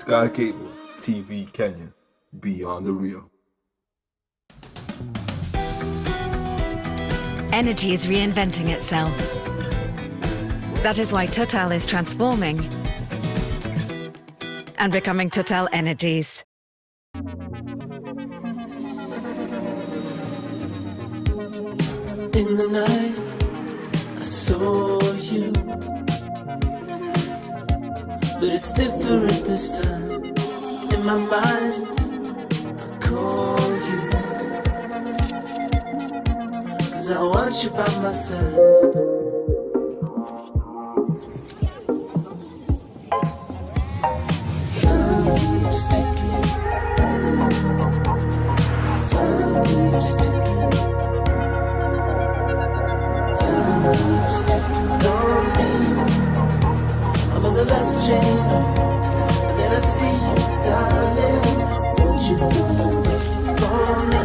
Sky Cable TV Kenya, beyond the real. Energy is reinventing itself. That is why Total is transforming and becoming TotalEnergies. In the night, I saw you, but it's different this time. In my mind, I call you, 'cause I want you by my side. Time keeps ticking. Time keeps ticking. Time keeps ticking on me. I'm on the last train, and then I see you, darling. Won't you wait for me?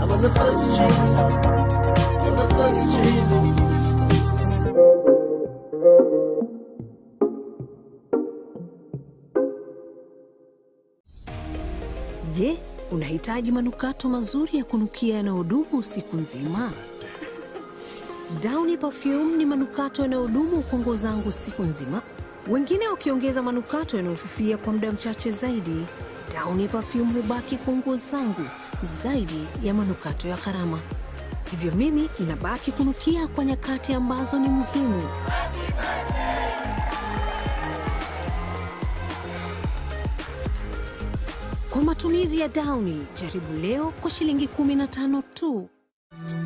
I'm on the first train, I'm on the first train. Je, unahitaji manukato mazuri ya kunukia yanayodumu usiku nzima? Downy Perfume ni manukato yanayodumu kwa nguo zangu siku nzima. Wengine wakiongeza manukato yanayofifia kwa muda mchache zaidi, Downy Perfume hubaki kwa nguo zangu zaidi ya manukato ya gharama. Hivyo mimi inabaki kunukia kwa nyakati ambazo ni muhimu. Kwa matumizi ya Downy, jaribu leo kwa shilingi 15 tu.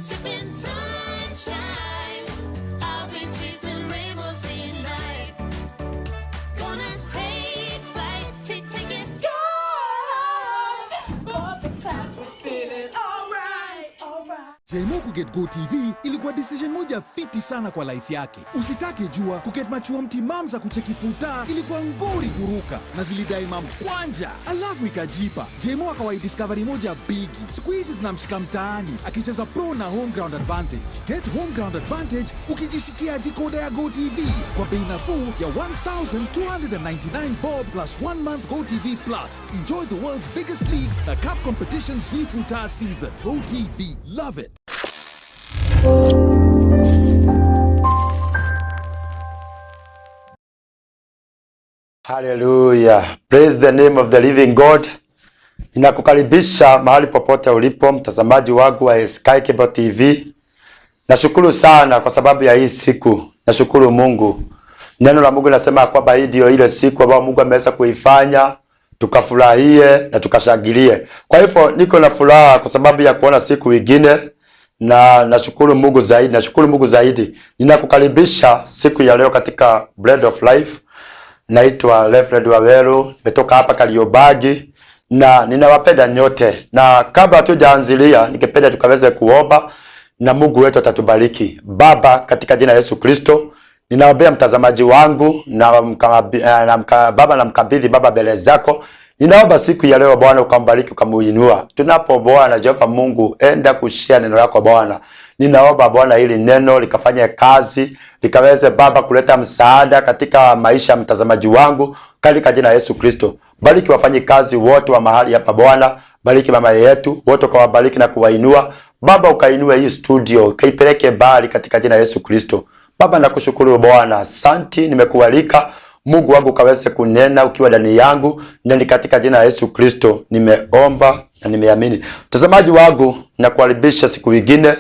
Sipping sunshine, I've been chasing rainbows day and night. Gonna take flight, take tickets, Above the clouds, we're feeling alright, alright. Jemo kuget Go TV ilikuwa decision moja fiti sana kwa life yake. Usitake jua kuget machua mtimam za kucheki futa ilikuwa ngori kuruka na zilidai mamkwanja, alafu ikajipa. Jemo akawai discovery moja bigi. Siku hizi zinamshika mtaani akicheza pro na home ground advantage. Get home ground advantage ukijishikia decoder ya Go TV kwa bei nafuu ya 1299 bob plus 1 month Go TV Plus. Enjoy the world's biggest leagues na cup competitions futa season. Go TV, love it. Hallelujah. Praise the name of the living God. Ninakukaribisha mahali popote ulipo mtazamaji wangu wa Sky Cable TV. Nashukuru sana kwa sababu ya hii siku. Nashukuru Mungu. Neno la Mungu linasema kwamba hii ndio ile siku ambayo Mungu ameweza kuifanya tukafurahie na tukashangilie. Kwa hivyo niko na furaha kwa sababu ya kuona siku ingine na nashukuru Mungu zaidi, nashukuru Mungu zaidi. Ninakukaribisha siku ya leo katika Bread of Life. Naitwa Reverend Waweru, nimetoka hapa Kariobangi na ninawapenda nyote. Na kabla hatujaanzilia, ningependa tukaweze kuomba na Mungu wetu atatubariki. Baba, katika jina la Yesu Kristo, ninaombea mtazamaji wangu na, Baba namkabidhi Baba mbele zako. Ninaomba siku ya leo Bwana ukambariki ukamuinua. Tunapo Bwana Jehova Mungu enda kushare neno lako Bwana. Ninaomba Bwana hili neno likafanye kazi, likaweze Baba kuleta msaada katika maisha ya mtazamaji wangu katika jina la Yesu Kristo. Bariki wafanyi kazi wote wa mahali hapa Bwana, bariki mama yetu wote, ukawabariki na kuwainua Baba, ukainue hii studio ukaipeleke mbali katika jina la Yesu Kristo. Baba nakushukuru Bwana, asanti, nimekualika Mungu wangu ukaweze kunena ukiwa ndani yangu, na ni katika jina la Yesu Kristo nimeomba na nimeamini. Mtazamaji wangu, nakukaribisha siku nyingine,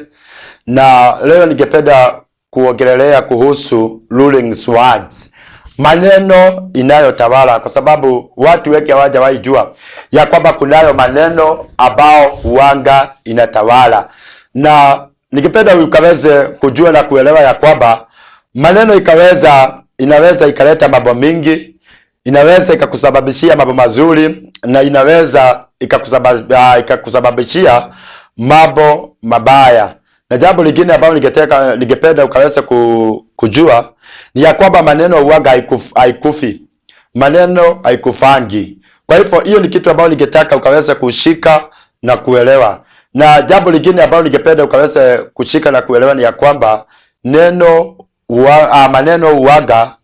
na leo ningependa kuongelelea kuhusu ruling words, maneno inayotawala, kwa sababu watu wengi hawajawahi jua ya kwamba kunayo maneno ambao huanga inatawala, na ningependa ukaweze kujua na kuelewa ya kwamba maneno inaweza ikaleta mambo mingi, inaweza ikakusababishia mambo mazuri na inaweza ikakusababishia mambo mabaya. Na jambo lingine ambalo ningependa ukaweze kujua ni ya kwamba maneno huaga haikufi. Maneno haikufangi. Kwa hivyo hiyo ni kitu ambayo ningetaka ukaweze kushika na kuelewa. Na jambo lingine ambalo ningependa ukaweze kushika na kuelewa ni ya kwamba maneno huaga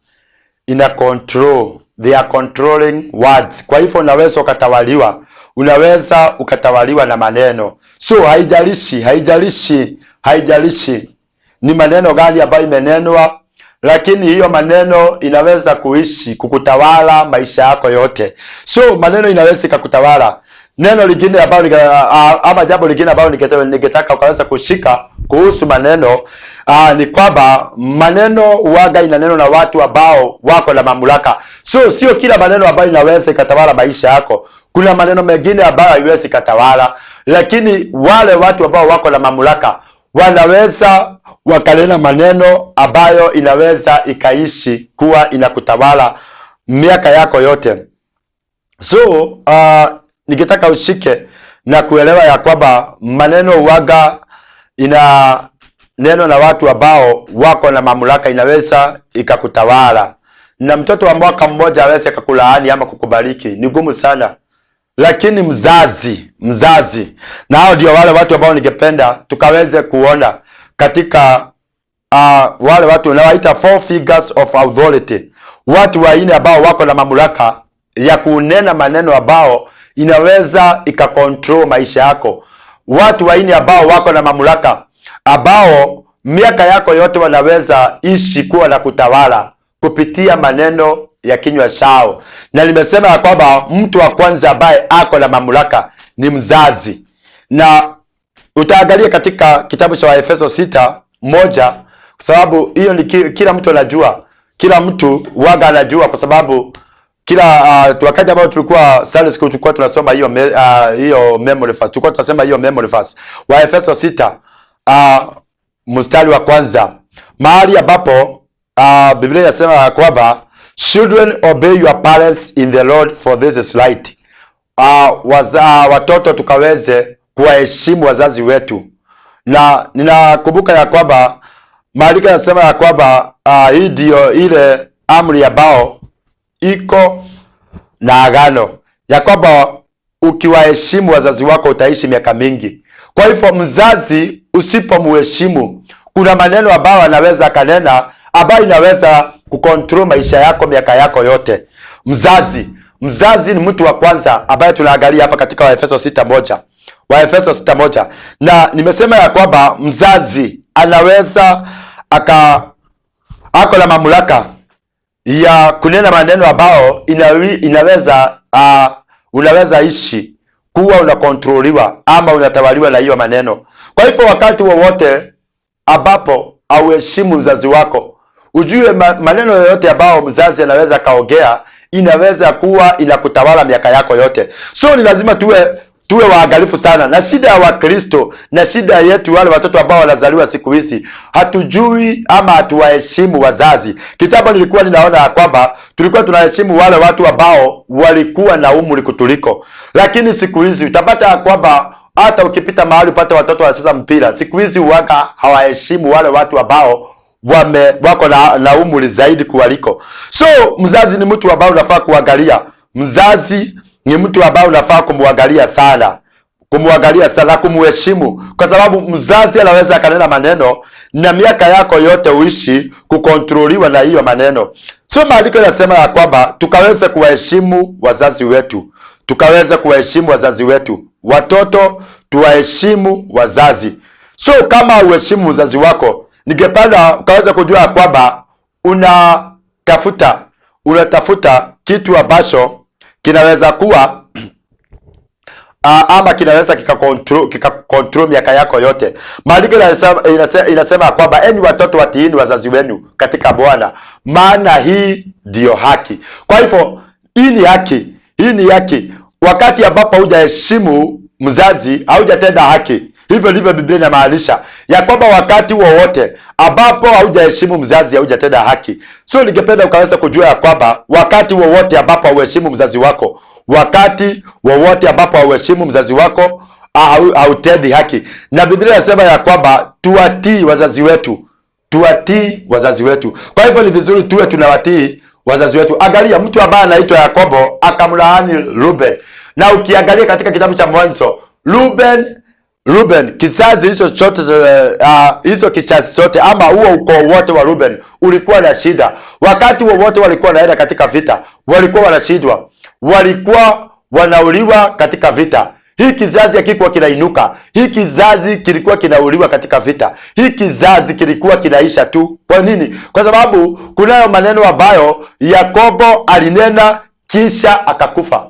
ina control They are controlling words. Kwa hivyo unaweza ukatawaliwa, unaweza ukatawaliwa na maneno. So haijalishi, haijalishi, haijalishi ni maneno gani ambayo imenenwa, lakini hiyo maneno inaweza kuishi kukutawala maisha yako yote. So maneno inaweza ikakutawala. Neno lingine ambalo ama jambo lingine ambalo ningetaka ukaweza kushika kuhusu maneno ni kwamba maneno waga inanenwa na watu ambao wako na mamlaka. So sio kila maneno ambayo inaweza ikatawala maisha yako. Kuna maneno mengine ambayo haiwezi ikatawala, lakini wale watu ambao wako na mamlaka wanaweza wakanena maneno ambayo inaweza ikaishi kuwa inakutawala miaka yako yote. So ningetaka ushike na kuelewa ya kwamba maneno waga ina neno na watu ambao wako na mamlaka inaweza ikakutawala. Na mtoto wa mwaka mmoja aweze akakulaani ama kukubariki, ni gumu sana. Lakini mzazi, mzazi, na hao ndio wale watu ambao ningependa tukaweze kuona katika wale watu nawaita four figures of authority, watu wanne ambao wako na mamlaka ya kunena maneno ambao inaweza ikacontrol maisha yako. Watu wanne ambao wako na mamlaka ambao miaka yako yote wanaweza ishi kuwa na kutawala kupitia maneno ya kinywa chao. Na nimesema ya kwamba mtu wa kwanza ambaye ako na mamlaka ni mzazi, na utaangalia katika kitabu cha Waefeso 6:1, kwa sababu hiyo ni kila mtu anajua, kila mtu waga anajua, kwa sababu kila wakati ambao tulikuwa Sunday school tulikuwa tunasoma hiyo hiyo memory verse, tulikuwa tunasema hiyo memory verse Waefeso 6 mstari wa kwanza, mahali ambapo Biblia inasema kwamba children, obey your parents in the Lord, for this is right. Watoto tukaweze kuwaheshimu wazazi wetu, na ninakumbuka ya kwamba maandiko yanasema ya kwamba hii ndio ile amri ambao iko na agano ya kwamba ukiwaheshimu wazazi wako utaishi miaka mingi. Kwa hivyo mzazi usipomheshimu, kuna maneno ambayo anaweza akanena ambayo inaweza kucontrol maisha yako miaka yako yote. Mzazi ni mtu wa kwanza ambaye tunaangalia hapa katika Waefeso 6:1. Waefeso 6:1. Na nimesema ya kwamba mzazi anaweza ako na mamlaka ya kunena maneno ambao inaweza unaweza ishi kuwa unakontroliwa ama unatawaliwa na hiyo maneno. Kwa hivyo wakati wowote ambapo hauheshimu mzazi wako, ujue maneno yoyote ambao mzazi anaweza kaongea inaweza kuwa inakutawala miaka yako yote. So ni lazima tuwe waangalifu sana. Na shida ya Wakristo na shida yetu wale watoto ambao wanazaliwa siku hizi, hatujui ama hatuwaheshimu wazazi. Kitambo nilikuwa ninaona ya kwamba tulikuwa tunaheshimu wale watu ambao walikuwa na umri kutuliko, lakini siku hizi utapata ya kwamba hata ukipita mahali upate watoto wanacheza mpira, siku hizi waka hawaheshimu wale watu ambao wako na umri zaidi kuwaliko. So mzazi ni mtu ambao unafaa kuangalia. Mzazi ni mtu ambaye unafaa kumwangalia sana, kumwangalia sana, kumheshimu, kwa sababu mzazi anaweza akanena maneno na miaka yako yote uishi kukontroliwa na hiyo maneno. So maandiko yanasema ya kwamba tukaweze kuwaheshimu wazazi wetu, tukaweze kuwaheshimu wazazi wetu. Watoto tuwaheshimu wazazi. So kama uheshimu mzazi wako, ningependa ukaweza kujua ya kwamba unatafuta kitu ambacho kinaweza kuwa ama kinaweza kikakontrol miaka yako yote. Maandiko inasema kwamba enyi watoto watiini wazazi wenu katika Bwana, maana hii ndiyo haki. Kwa hivyo hii ni haki, hii ni haki. Wakati ambapo hujaheshimu mzazi, haujatenda haki. Hivyo ndivyo Biblia inamaanisha ya kwamba wakati wowote ambapo haujaheshimu mzazi, haujatenda haki. So ningependa ukaweza kujua ya kwamba wakati wowote ambapo hauheshimu mzazi wako, wakati wowote ambapo hauheshimu mzazi wako, hautendi haki. Na Biblia inasema ya kwamba tuwatii wazazi wetu, tuwatii wazazi wetu. Kwa hivyo ni vizuri tuwe tunawatii wazazi wetu. Angalia mtu ambaye anaitwa Yakobo akamlaani Ruben, na ukiangalia katika kitabu cha Mwanzo, Ruben Ruben, kizazi hicho chote, hizo kizazi chote ama huo ukoo wote wa Ruben ulikuwa na shida. Wakati wowote walikuwa wanaenda katika vita, walikuwa wanashindwa, walikuwa wanauliwa katika vita. Hii kizazi hakikuwa kinainuka, hii kizazi kilikuwa kinauliwa katika vita, hii kizazi kilikuwa kinaisha tu. Kwa nini? Kwa sababu kunayo maneno ambayo Yakobo alinena kisha akakufa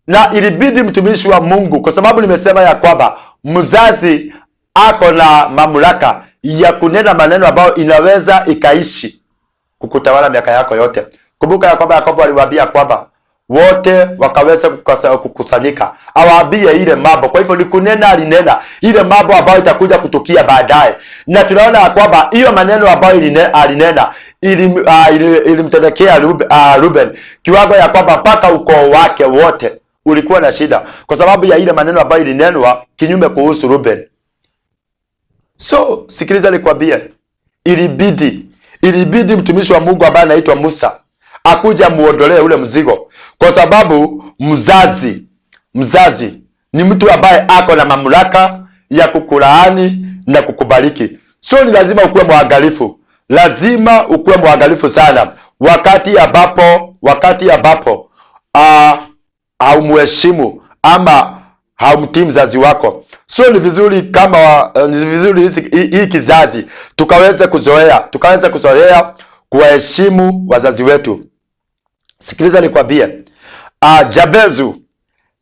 na ilibidi mtumishi wa Mungu, kwa sababu nimesema ya kwamba mzazi ako na mamlaka ya kunena maneno ambayo inaweza ikaishi kukutawala miaka yako yote. Kumbuka ya kwamba Yakobo aliwaambia kwamba wote wakaweza kukusanyika, awaambie ile mambo. Kwa hivyo ni kunena, alinena ile mambo ambayo itakuja kutukia baadaye, na tunaona ya kwamba hiyo maneno ambayo alinena ilimtendekea Ruben kiwango ya kwamba mpaka ukoo wake wote ulikuwa na shida kwa sababu ya ile maneno ambayo ilinenwa kinyume kuhusu Ruben. So sikiliza nikwambie, ilibidi mtumishi wa Mungu ambaye anaitwa Musa akuja muondolee ule mzigo, kwa sababu mzazi ni mtu ambaye ako na mamlaka ya kukulaani na kukubariki. So ni lazima ukuwe mwangalifu, lazima ukuwe mwangalifu sana wakati ambapo haumuheshimu ama haumtii mzazi wako. So ni vizuri kama ni vizuri hii kizazi tukaweze kuzoea kuwaheshimu wazazi wetu. Sikiliza nikwambie,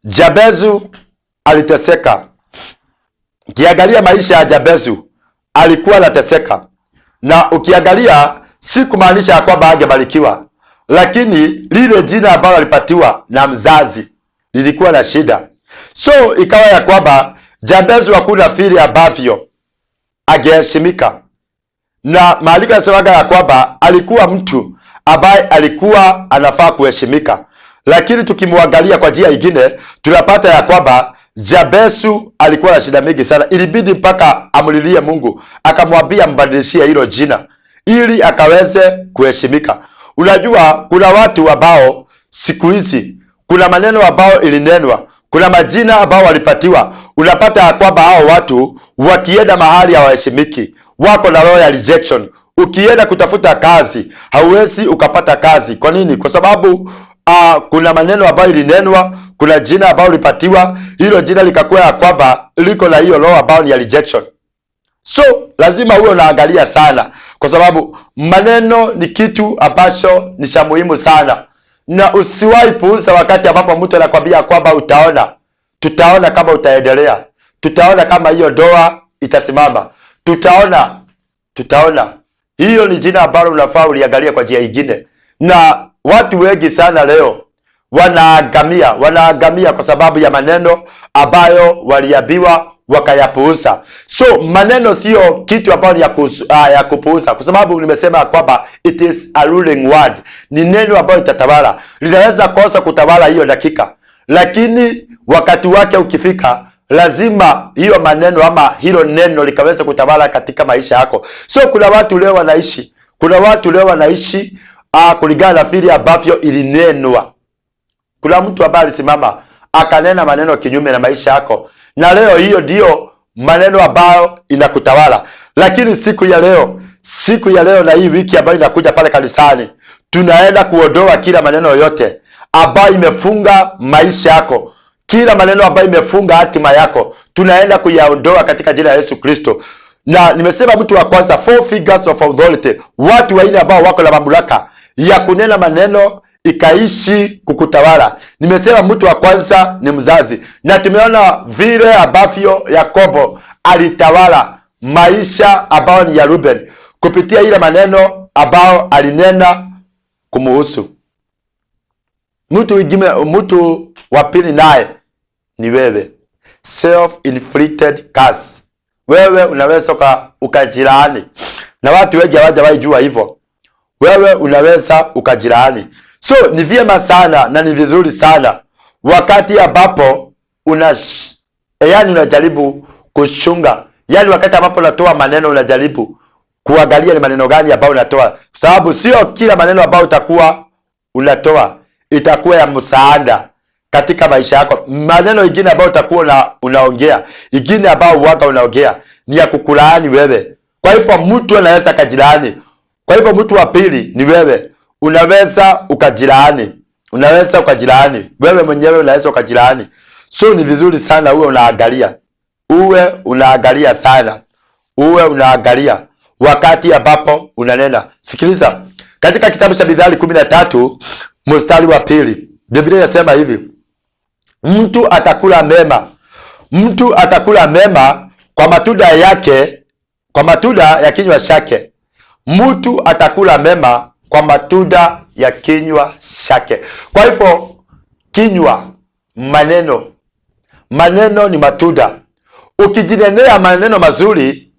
Jabezu aliteseka. Ukiangalia maisha ya Jabezu alikuwa anateseka, na ukiangalia si kumaanisha ya kwamba angebarikiwa, lakini lile jina ambalo alipatiwa na mzazi lilikuwa na shida. So ikawa ya kwamba Jabezu hakuna vile ambavyo angeheshimika, na maandiko yanasemaga ya kwamba alikuwa mtu ambaye alikuwa anafaa kuheshimika, lakini tukimwangalia kwa njia ingine tunapata ya kwamba Jabesu alikuwa na shida mingi sana. Ilibidi mpaka amlilie Mungu, akamwambia mbadilishie hilo jina ili akaweze kuheshimika. Unajua kuna watu ambao siku hizi kuna maneno ambao ilinenwa, kuna majina ambao walipatiwa. Unapata ya kwamba hao watu wakienda mahali hawaheshimiki, wako na roho ya rejection. Ukienda kutafuta kazi hauwezi ukapata kazi. Kwa nini? Kwa sababu kuna maneno ambayo ilinenwa, kuna jina ambayo ulipatiwa, hilo jina likakuwa ya kwamba liko na hiyo roho ambayo ni ya rejection. So lazima uwe unaangalia sana, kwa sababu maneno ni kitu ambacho ni cha muhimu sana, na usiwahi puuza wakati ambapo mtu anakwambia kwamba utaona, tutaona kama utaendelea, tutaona kama hiyo ndoa itasimama, tutaona. Hiyo ni jina ambalo unafaa uliangalia kwa njia nyingine. Na watu wengi sana leo wanaangamia kwa sababu ya maneno ambayo waliambiwa wakayapuuza. So maneno sio kitu ambayo ni ya kupuuza, kwa sababu nimesema kwamba it is a ruling word, ni neno ambayo itatawala. Linaweza kosa kutawala hiyo dakika, lakini wakati wake ukifika lazima hiyo maneno ama hilo neno likaweza kutawala katika maisha yako. So kuna watu leo wanaishi, kulingana na vile ambavyo ilinenwa. Kuna mtu ambaye alisimama akanena maneno kinyume na maisha yako, na leo hiyo ndio maneno ambayo inakutawala. Lakini siku ya leo na hii wiki ambayo inakuja pale kanisani, tunaenda kuondoa kila maneno yote ambayo imefunga maisha yako, kila maneno ambayo imefunga hatima yako, tunaenda kuyaondoa katika jina la Yesu Kristo. Na nimesema mtu wa kwanza, four figures of authority, watu wanne ambao wako na mamlaka ya kunena maneno ikaishi kukutawala. Nimesema mtu wa kwanza ni mzazi, na tumeona vile ambavyo Yakobo alitawala maisha ambayo ni ya Ruben kupitia ile maneno ambao alinena kumuhusu. Mtu wa pili naye ni wewe, self-inflicted curse. Wewe unaweza ukajilaani, na watu wengi hawajawahi jua hivyo. Wewe unaweza ukajilaani. So ni vyema sana na ni vizuri sana wakati ambapo unajaribu kuchunga, yani wakati ambapo unatoa maneno unajaribu kuangalia ni maneno gani ambayo unatoa, sababu sio kila maneno ambayo utakuwa unatoa itakuwa ya msaada katika maisha yako. Maneno ingine ambayo utakuwa unaongea, ingine ambayo uwaga unaongea ni ya kukulaani wewe. Kwa hivyo mtu anaweza kajilaani. Kwa hivyo mtu wa pili ni wewe, unaweza ukajilaani, unaweza ukajilaani wewe mwenyewe, unaweza ukajilaani. So ni vizuri sana uwe unaangalia, uwe unaangalia sana, uwe unaangalia wakati ambapo unanena. Sikiliza, katika kitabu cha Mithali 13 mstari wa 2, Biblia inasema hivi: mtu atakula mema, mtu atakula mema kwa matunda yake, kwa matunda ya kinywa chake. Mtu atakula mema kwa matunda ya kinywa chake. Kwa hivyo kinywa, maneno, maneno ni matunda. Ukijinenea maneno mazuri,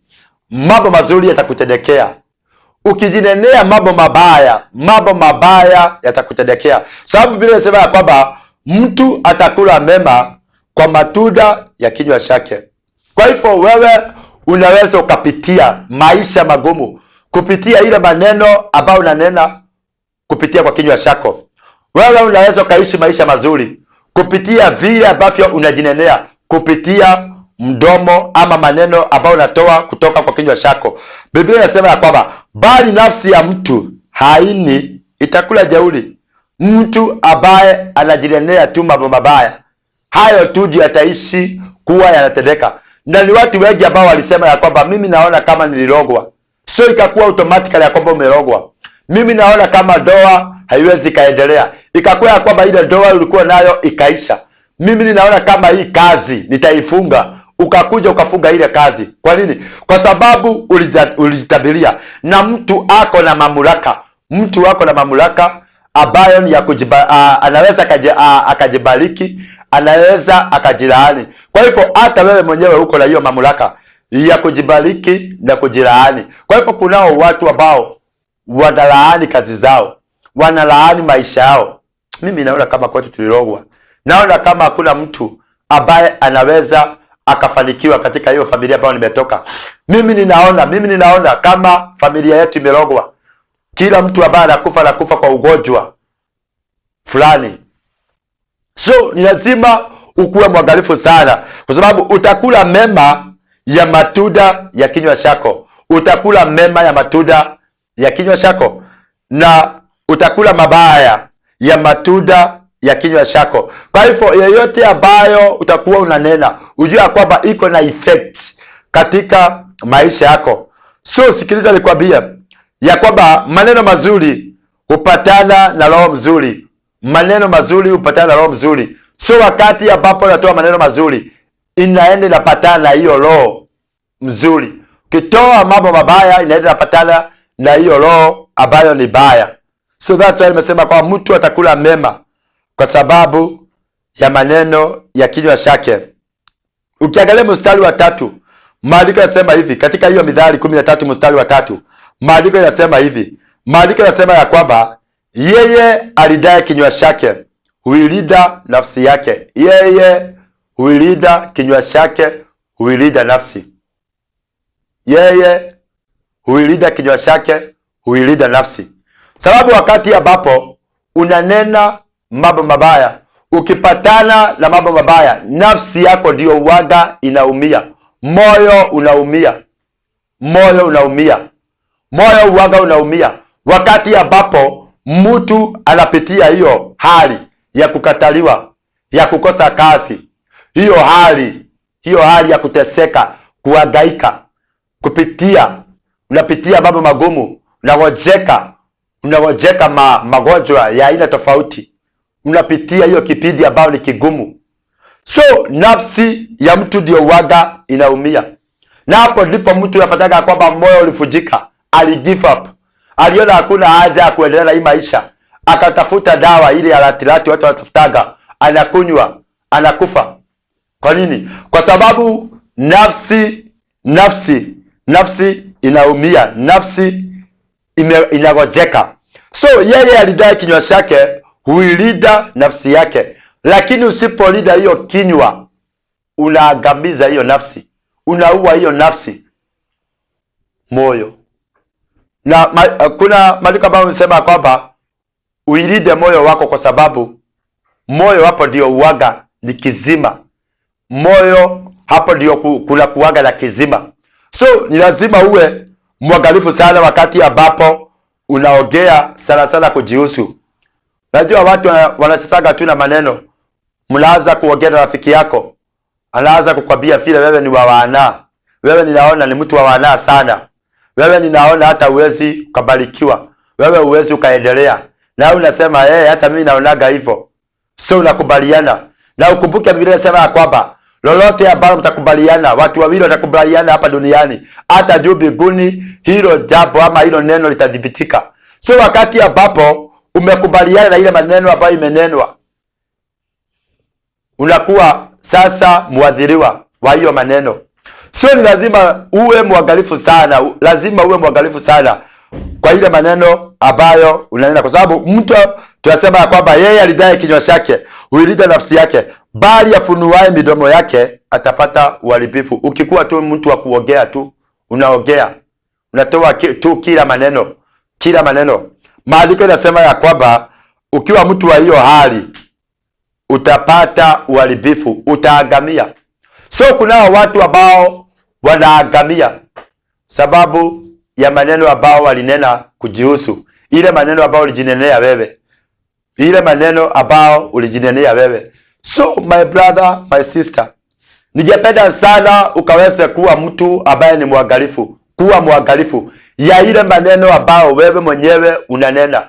mambo mazuri yatakutendekea. Ukijinenea mambo mabaya, mambo mabaya yatakutendekea. Sababu Biblia inasema ya kwamba mtu atakula mema kwa matunda ya kinywa chake. Kwa hivyo wewe unaweza ukapitia maisha magumu kupitia ile maneno ambayo unanena kupitia kwa kinywa chako. Wewe unaweza ukaishi maisha mazuri kupitia vile ambavyo unajinenea kupitia mdomo ama maneno ambayo unatoa kutoka kwa kinywa chako. Biblia inasema ya kwamba bali nafsi ya mtu haini itakula jeuri. Mtu ambaye anajinenea tu mambo mabaya, hayo tu ndio yataishi kuwa yanatendeka. Na ni watu wengi ambao walisema ya kwamba mimi naona kama nilirogwa. Sio ikakuwa automatically ya kwamba umerogwa. Mimi naona kama ndoa haiwezi kaendelea, ikakuwa ya kwamba ile ndoa ulikuwa nayo ikaisha. Mimi ninaona kama hii kazi nitaifunga, ukakuja ukafunga ile kazi. Kwa nini? Kwa sababu ulijitabiria. Na mtu ako na mamlaka, mtu ako na mamlaka ambayo ni ya anaweza akajibariki, anaweza akajilaani. Kwa hivyo hata wewe mwenyewe uko na hiyo mamlaka ya kujibariki na kujilaani. Kwa hivyo kunao watu ambao wanalaani kazi zao, wanalaani maisha yao. Mimi naona kama kwetu tulirogwa. Naona kama hakuna mtu ambaye anaweza akafanikiwa katika hiyo familia ambayo nimetoka. Mimi ninaona kama familia yetu imerogwa. Kila mtu ambaye anakufa anakufa kwa ugonjwa fulani. So ni lazima ukuwe mwangalifu sana, kwa sababu utakula mema ya matunda ya kinywa chako. Utakula mema ya matunda ya kinywa chako na utakula mabaya ya matunda ya kinywa chako. Kwa hivyo yeyote ambayo utakuwa unanena, ujue kwamba iko na effect katika maisha yako. So sikiliza nikwambie ya kwamba maneno mazuri hupatana na roho mzuri. Maneno mazuri hupatana na roho mzuri. So wakati ambapo unatoa maneno mazuri, inaenda inapatana na hiyo roho mzuri. Ukitoa mambo mabaya, inaenda inapatana na hiyo roho ambayo ni baya. So that's why nimesema kwa mtu atakula mema kwa sababu ya maneno ya kinywa chake. Ukiangalia mstari wa 3, maandiko yanasema hivi, katika hiyo Mithali 13 mstari wa 3, maandiko yanasema hivi. Maandiko yanasema ya kwamba yeye alidaye kinywa chake huilinda nafsi yake. Yeye huilinda kinywa chake huilinda nafsi. Yeye huilinda kinywa chake huilinda nafsi. Sababu wakati ambapo unanena mambo mabaya, ukipatana na mambo mabaya, nafsi yako ndiyo uwaga inaumia. Moyo unaumia. Moyo unaumia. Moyo uwaga unaumia wakati ambapo mtu anapitia hiyo hali ya kukataliwa, ya kukosa kazi, hiyo hali ya kuteseka, kuhangaika, kupitia, unapitia mambo magumu, unagojeka magonjwa ya aina tofauti, unapitia hiyo kipindi ambayo ni kigumu. So nafsi ya mtu ndio uwaga inaumia. Na hapo ndipo mtu anapataka kwamba moyo ulifujika, ali give up, aliona hakuna haja ya kuendelea na hii maisha, akatafuta dawa ile ya latirati watu wanatafutaga, anakunywa, anakufa. Kwa nini? Kwa sababu nafsi inaumia, nafsi inagojeka. So yeye alidai kinywa chake huilinda nafsi yake, lakini usipolinda hiyo kinywa, unaangamiza hiyo nafsi, unaua hiyo nafsi, moyo. Na kuna maandiko ambayo yanasema kwamba uilinde moyo wako, kwa sababu Moyo hapo ndio uwaga ni kizima. Moyo hapo ndio kuna kuwaga na kizima. So ni lazima uwe mwangalifu sana wakati ambapo unaongea, sana sana kujihusu. Najua watu wanachezaga tu na maneno. Mnaanza kuongea na rafiki yako, anaanza kukwambia vile wewe ni wa wana, wewe ninaona ni mtu wa wana sana, wewe ninaona hata huwezi ukabarikiwa, wewe huwezi ukaendelea, na wewe unasema hata mimi naonaga hivyo. So unakubaliana. Na ukumbuke Biblia inasema ya kwamba lolote ambalo mtakubaliana, watu wawili watakubaliana hapa duniani, hata juu mbinguni hilo jambo ama hilo neno litathibitika. So wakati ambapo umekubaliana na ile maneno ambayo imenenwa, unakuwa sasa muadhiriwa wa hiyo maneno. So ni lazima uwe mwangalifu sana, lazima uwe mwangalifu sana kwa ile maneno ambayo unanena, kwa sababu mtu tunasema ya kwamba yeye alidaye kinywa chake huilinda nafsi yake, bali afunuaye midomo yake atapata uharibifu. Ukikuwa tu mtu wa kuongea tu, unaongea, unatoa tu kila maneno, kila maneno. Maandiko inasema ya kwamba ukiwa mtu wa hiyo hali utapata uharibifu, utaangamia. So kunao watu ambao wanaangamia sababu ya maneno ambao walinena kujihusu, ile maneno ambao ulijinenea wewe, ile maneno ambao ulijinenea wewe. So my brother, my sister, ningependa sana ukaweze kuwa mtu ambaye ni mwangalifu, kuwa mwangalifu ya ile maneno ambao wewe mwenyewe unanena.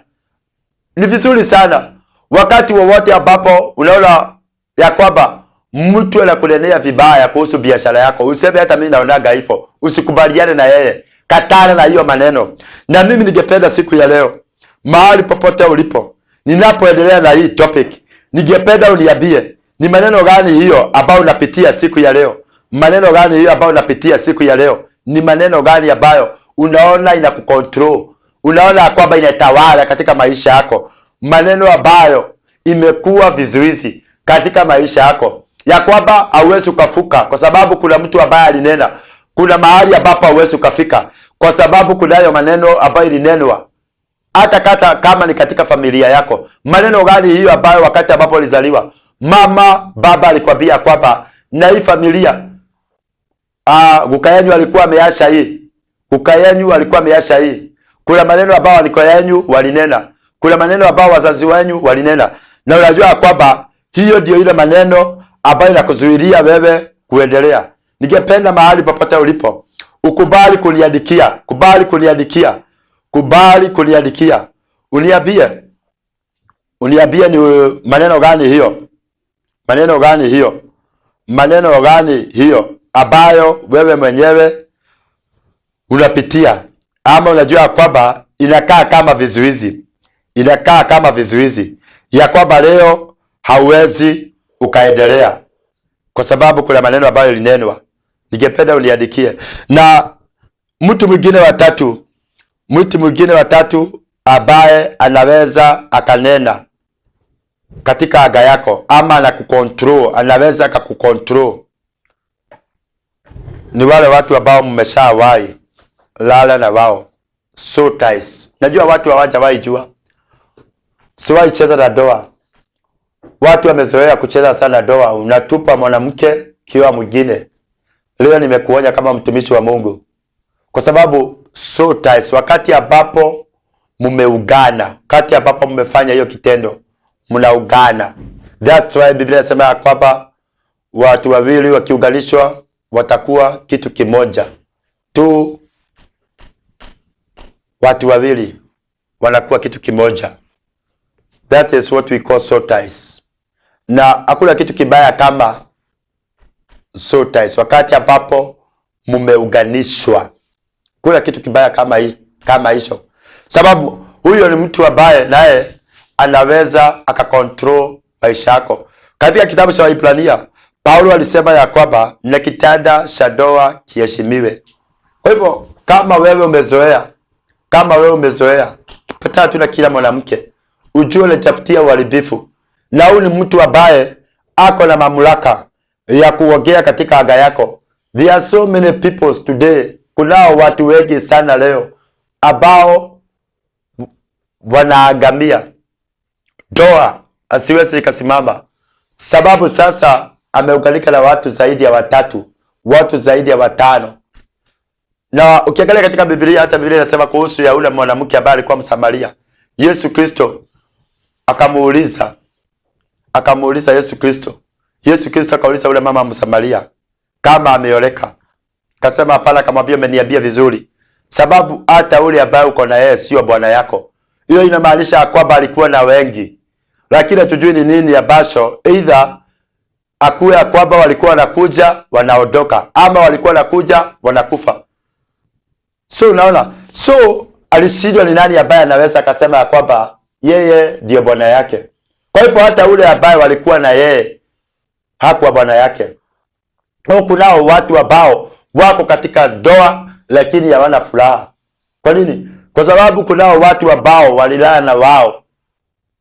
Ni vizuri sana wakati wowote ambapo unaona ya kwamba mtu anakunenea vibaya kuhusu biashara yako, useme hata mimi naonaga hivyo, usikubaliane na yeye, katana na hiyo maneno. Na mimi ningependa siku ya leo, mahali popote ulipo, ninapoendelea na hii topic, ningependa uniambie ni maneno gani hiyo ambayo unapitia siku ya leo. Maneno gani hiyo ambayo unapitia siku ya leo? Ni maneno gani ambayo unaona inakucontrol, unaona kwamba inatawala katika maisha yako, maneno ambayo imekuwa vizuizi katika maisha yako, ya kwamba hauwezi ukafuka kwa sababu kuna mtu ambaye alinena. Kuna mahali ambapo hauwezi ukafika kwa sababu kunayo maneno ambayo ilinenwa, hata kata kama ni katika familia yako. Maneno gani hiyo ambayo wakati ambapo ulizaliwa, mama baba alikwambia kwamba na hii familia, guka yenu alikuwa ameasha hii, guka yenu alikuwa ameasha hii. Kuna maneno ambayo walikuwa yenu walinena, kuna maneno ambayo wazazi wenu walinena, na unajua kwamba hiyo ndio ile maneno ambayo inakuzuilia wewe kuendelea. Ningependa mahali popote ulipo ukubali kuniandikia, kubali kuniandikia, kubali kuniandikia, uniambie, uniambie ni maneno gani hiyo, maneno gani hiyo, maneno gani hiyo ambayo wewe mwenyewe unapitia, ama unajua kwamba inakaa kama vizuizi, inakaa kama vizuizi ya kwamba leo hauwezi ukaendelea kwa sababu kuna maneno ambayo ilinenwa. Ningependa uniandikie. Na mtu mwingine wa tatu, mtu mwingine wa tatu ambaye anaweza akanena katika aga yako ama anakucontrol, anaweza akakucontrol, ni wale watu ambao mmeshawahi lala na wao, soul ties. Najua watu hawajawahi jua, siwahi cheza na doa. Watu wamezoea kucheza sana doa, unatupa mwanamke kiwa mwingine. Leo nimekuonya kama mtumishi wa Mungu, kwa sababu soul ties, wakati ambapo mumeugana, wakati ambapo mmefanya hiyo kitendo, mnaugana. That's why Biblia inasema ya kwamba watu wawili wakiunganishwa watakuwa kitu kimoja tu. Watu wawili wanakuwa kitu kimoja. That is what we call soul ties. Na hakuna kitu kibaya kama soul ties, wakati ambapo mumeuganishwa. Kuna kitu kibaya kama hii, kama hicho, sababu huyo ni mtu ambaye naye anaweza akacontrol maisha yako. Katika kitabu cha Waibrania Paulo alisema ya kwamba na kitanda cha ndoa kiheshimiwe. Kwa hivyo kama wewe umezoea, kama wewe umezoea kupatana tu na kila mwanamke, ujue unatafutia uharibifu, na huyu ni mtu ambaye ako na mamlaka ya kuongea katika aga yako. There are so many people today, kunao watu wengi sana leo ambao wanaangamia ndoa Asiwezi ikasimama, sababu sasa ameunganika na watu zaidi ya watatu, watu zaidi ya watano. Na ukiangalia katika Biblia, hata Biblia inasema kuhusu ya ule mwanamke ambaye alikuwa Msamaria. Yesu Kristo akamuuliza Yesu Kristo. Yesu Kristo akauliza ule mama Msamaria kama ameoleka. Kasema hapana, akamwambia umeniambia vizuri, sababu hata ule ambaye uko na yeye sio bwana yako. Hiyo inamaanisha kwamba alikuwa na wengi, lakini hatujui ni nini ambacho either akuwe ya kwamba walikuwa wanakuja wanaondoka, ama walikuwa wanakuja wanakufa. So unaona, so alishindwa ni nani ambaye anaweza akasema ya kwamba yeye ndiyo bwana yake. Kwa hivyo hata ule ambaye walikuwa na yeye hakuwa bwana yake. Au kunao watu ambao wako katika ndoa lakini hawana furaha. Kwa nini? Kwa sababu kunao watu ambao walilala na wao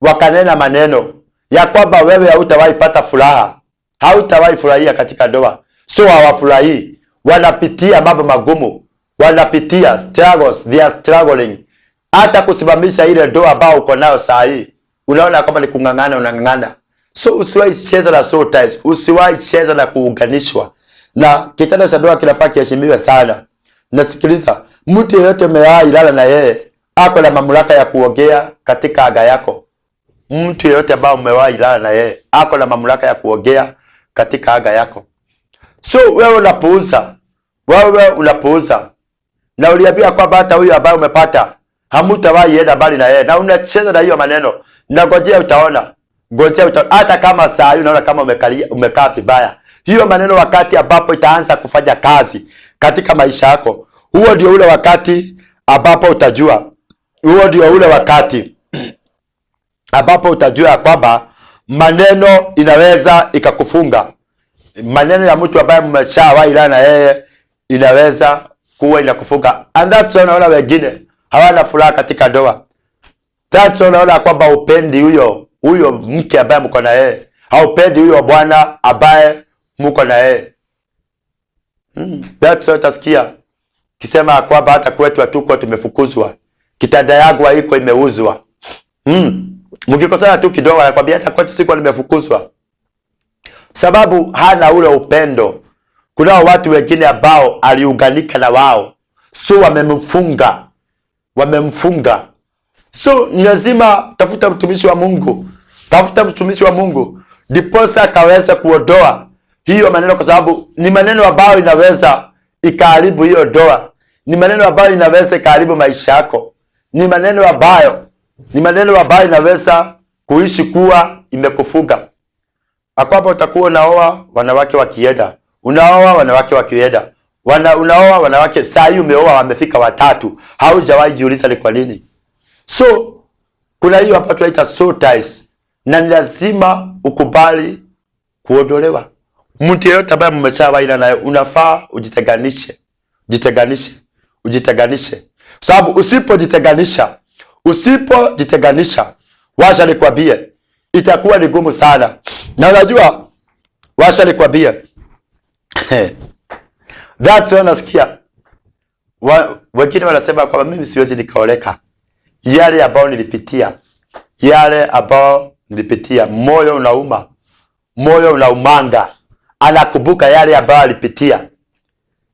wakanena maneno ya kwamba wewe hautawahi pata furaha, hautawahi furahia katika ndoa. So hawafurahii, wanapitia mambo magumu, wanapitia struggles, they are struggling. Hata kusimamisha ile ndoa ambao uko nayo saa hii, unaona kwamba ni kung'ang'ana, unang'ang'ana. So usiwahi cheza na soul ties, usiwahi cheza na kuunganishwa. Na kitanda cha ndoa kinafaa kiheshimiwe sana. Nasikiliza, mtu yeyote umewahi lala na yeye ako na mamlaka ya kuongea katika aga yako. Mtu yeyote ambaye umewahi lala na yeye ako na mamlaka ya kuongea katika aga yako. So wewe unapuuza, wewe unapuuza, na uliambia kwamba hata huyo ambaye umepata hamutawahi enda mbali na yeye, na unacheza na hiyo maneno, na ngojea utaona, ngojea utaona. Hata kama saa hii unaona kama umekalia, umekaa vibaya, hiyo maneno wakati ambapo itaanza kufanya kazi katika maisha yako, huo ndio ule wakati ambapo utajua, huo ndio ule wakati ambapo utajua ya kwamba maneno inaweza ikakufunga. Maneno ya mtu ambaye mmeshawahi lala na yeye inaweza kuwa inakufunga. And that's why unaona wengine hawana furaha katika ndoa. That's why unaona kwamba upendi huyo mke ambaye mko na yeye, haupendi huyo bwana ambaye mko na yeye. That's why utasikia kisema kwamba hata kwetu hatuko tumefukuzwa, kitanda yangu haiko imeuzwa. Mkikosana tu kidogo anakwambia hata kwetu sikuwa nimefukuzwa, sababu hana ule upendo. Kunao watu wengine ambao aliunganika na wao, so wamemfunga, wamemfunga. So ni lazima tafuta mtumishi wa Mungu, tafuta mtumishi wa Mungu ndiposa akaweza kuondoa hiyo maneno, kwa sababu ni maneno ambayo inaweza ikaharibu hiyo ndoa, ni maneno ambayo inaweza ikaharibu maisha yako, ni maneno ambayo inaweza kuishi kuwa imekufunga. Akwamba utakuwa unaoa wanawake wakienda, unaoa wanawake wakienda, unaoa wanawake. Saa hii umeoa wamefika watatu, haujawahi jiuliza ni kwa nini. So kuna hiyo hapa tunaita soul ties, na ni lazima ukubali kuondolewa. Mtu yeyote ambaye mmeshawahi naye unafaa ujitenganishe, jitenganishe, ujitenganishe, sababu usipojitenganisha, usipojitenganisha, washa nikwambie, itakuwa ni gumu sana. Na unajua, washa nikwambie, that's why nasikia wengine wanasema kwamba mimi siwezi nikaoleka, yale ambayo nilipitia, yale ambayo nilipitia, moyo unauma, moyo unaumanga, anakumbuka yale ambayo alipitia,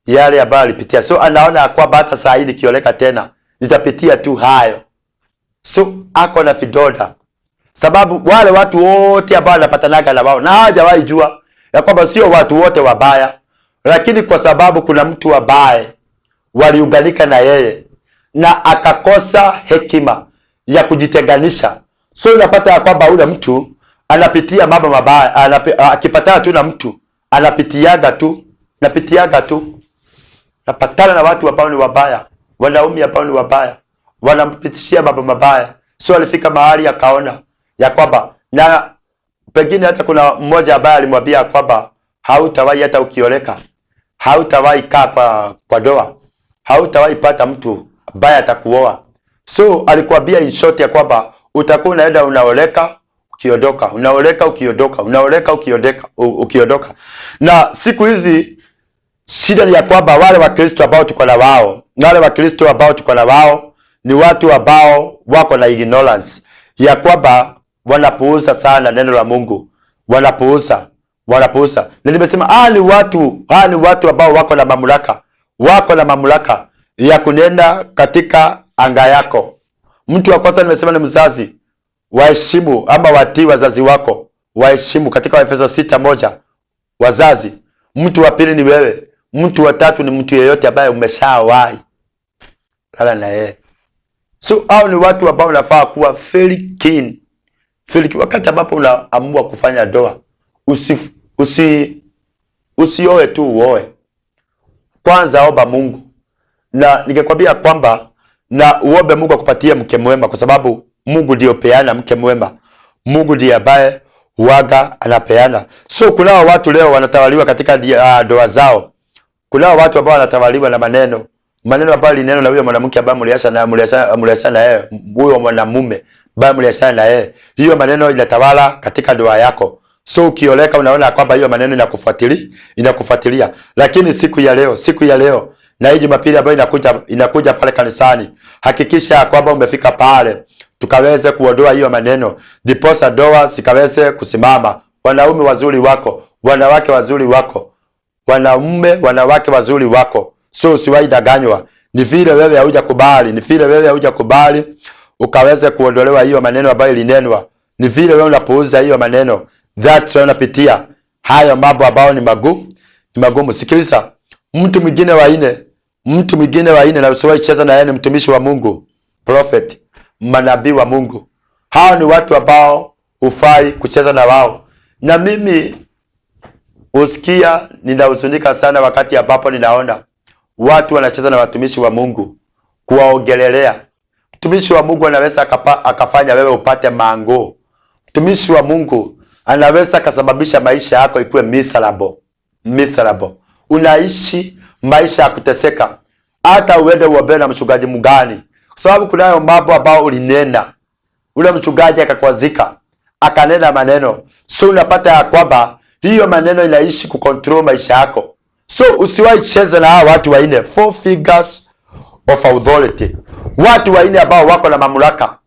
yale ambayo alipitia, so anaona ya kwamba hata saa hii nikioleka tena nitapitia tu hayo, so ako na vidonda, sababu wale watu wote ambao wanapatanaga na wao na hawajawahi jua ya kwamba sio watu wote wabaya, lakini kwa sababu kuna mtu ambaye waliunganika na yeye na akakosa hekima ya kujitenganisha, so unapata ya kwamba ule mtu anapitia mambo mabaya, akipatana tu na mtu anapitiaga tu, napitiaga tu, napatana na watu ambao ni wabaya, wanaume ambao ni wabaya, wanampitishia mambo mabaya. So alifika mahali akaona ya kwamba, na pengine hata kuna mmoja ambaye alimwambia kwamba hautawahi hata ukioleka, hautawahi kaa kwa doa, hautawahi pata mtu ambaye atakuoa. So alikuambia in short ya kwamba utakuwa unaenda unaoleka ukiondoka, unaoleka ukiondoka, unaoleka ukiondoka, ukiondoka. Na siku hizi shida ni ya kwamba wale Wakristo ambao tuko na wao, na wale Wakristo ambao tuko na wao ni watu ambao wako na ignorance ya kwamba wanapuuza sana neno la Mungu, wanapuuza, wanapuuza. Na nimesema hawa ni watu ambao wako na mamlaka, wako na mamlaka ya kunena katika anga yako. Mtu wa kwanza nimesema ni mzazi. Waheshimu ama watii wazazi wako, waheshimu katika Waefeso 6:1 wazazi. Mtu wa pili ni wewe. Mtu wa tatu ni mtu yeyote ambaye umeshawahi lala na yeye. So hao ni watu ambao unafaa kuwa very keen. Very keen. Wakati ambapo unaamua kufanya ndoa, usioe tu uoe. Kwanza omba Mungu. Na ningekwambia kwamba na uombe Mungu akupatie mke mwema, kwa sababu Mungu ndiyo peana mke mwema. Mungu ndiye ambaye huaga anapeana. So kunao watu leo wanatawaliwa katika ndoa zao. Kunao watu ambao wanatawaliwa na maneno. Maneno ambayo lineno na huyo mwanamke ambaye mliachana na yeye, huyo mwanamume ambaye mliachana na yeye. Hiyo maneno inatawala katika ndoa yako. So ukioleka unaona kwamba hiyo maneno inakufuatilia. Lakini siku ya leo na hii Jumapili ambayo inakuja pale kanisani, hakikisha kwamba umefika pale tukaweze kuondoa hiyo maneno, ndiposa ndoa zikaweze kusimama. Wanaume wazuri wako, wanawake wazuri wako, wanaume wanawake wazuri wako. So usiwahi danganywa, ni vile wewe haujakubali, ni vile wewe haujakubali ukaweze kuondolewa hiyo maneno ambayo ilinenwa. Ni vile wewe unapuuza hiyo maneno, that's why unapitia hayo mambo ambayo ni magumu, ni magumu. Sikiliza, mtu mwingine wa nne, mtu mwingine wa nne na usiwahi cheza na yeye, ni mtumishi wa Mungu, prophet, manabii wa Mungu. Hao ni watu ambao hufai kucheza na wao. Na mimi husikia ninahuzunika sana wakati ambapo ninaona watu wanacheza na watumishi wa Mungu, kuwaongelelea. Mtumishi wa Mungu anaweza akafanya wewe upate mango. Mtumishi wa Mungu anaweza akasababisha maisha yako ikuwe miserable, miserable. Unaishi maisha ya kuteseka, hata uende uombe na mchungaji mgani, kwa sababu kunayo mambo ambayo ulinena, ule mchungaji akakwazika, akanena maneno. So unapata ya kwamba hiyo maneno inaishi kucontrol maisha yako. So usiwahi cheza na hawa watu wanne, four figures of authority, watu wanne ambao wako na mamlaka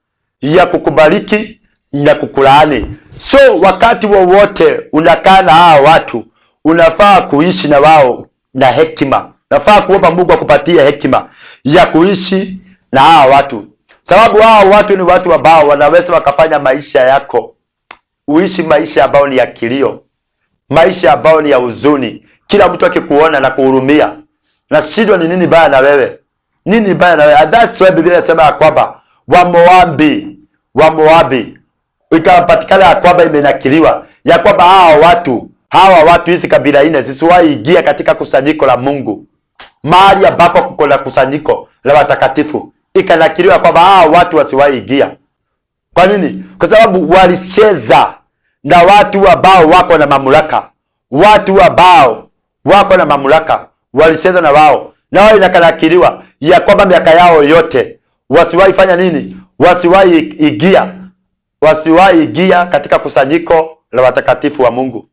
ya kukubariki na kukulaani. So wakati wowote unakaa na hawa watu, unafaa kuishi na wao na hekima. Unafaa kuomba Mungu akupatie hekima ya kuishi na hawa watu, sababu hawa watu ni watu ambao wanaweza wakafanya maisha yako uishi maisha ambayo ni ya kilio, maisha ambayo ni ya huzuni, kila mtu akikuona na kuhurumia. Na shida ni nini baya na wewe? Nini baya na wewe? And that's why Biblia inasema ya kwamba Wamoabi ikapatikana ya kwamba imenakiliwa ya kwamba hawa watu hizi kabila nne zisiwahi ingia katika kusanyiko la Mungu, mahali ambapo kuko na kusanyiko la watakatifu, ikanakiliwa kwamba hawa watu wasiwahi ingia. Kwa nini? Kwa sababu walicheza na watu ambao wako na mamlaka, watu ambao wako na mamlaka walicheza na wao, na wao inakanakiliwa ya kwamba miaka yao yote wasiwahi fanya nini? Wasiwahi ingia, wasiwahi ingia katika kusanyiko la watakatifu wa Mungu.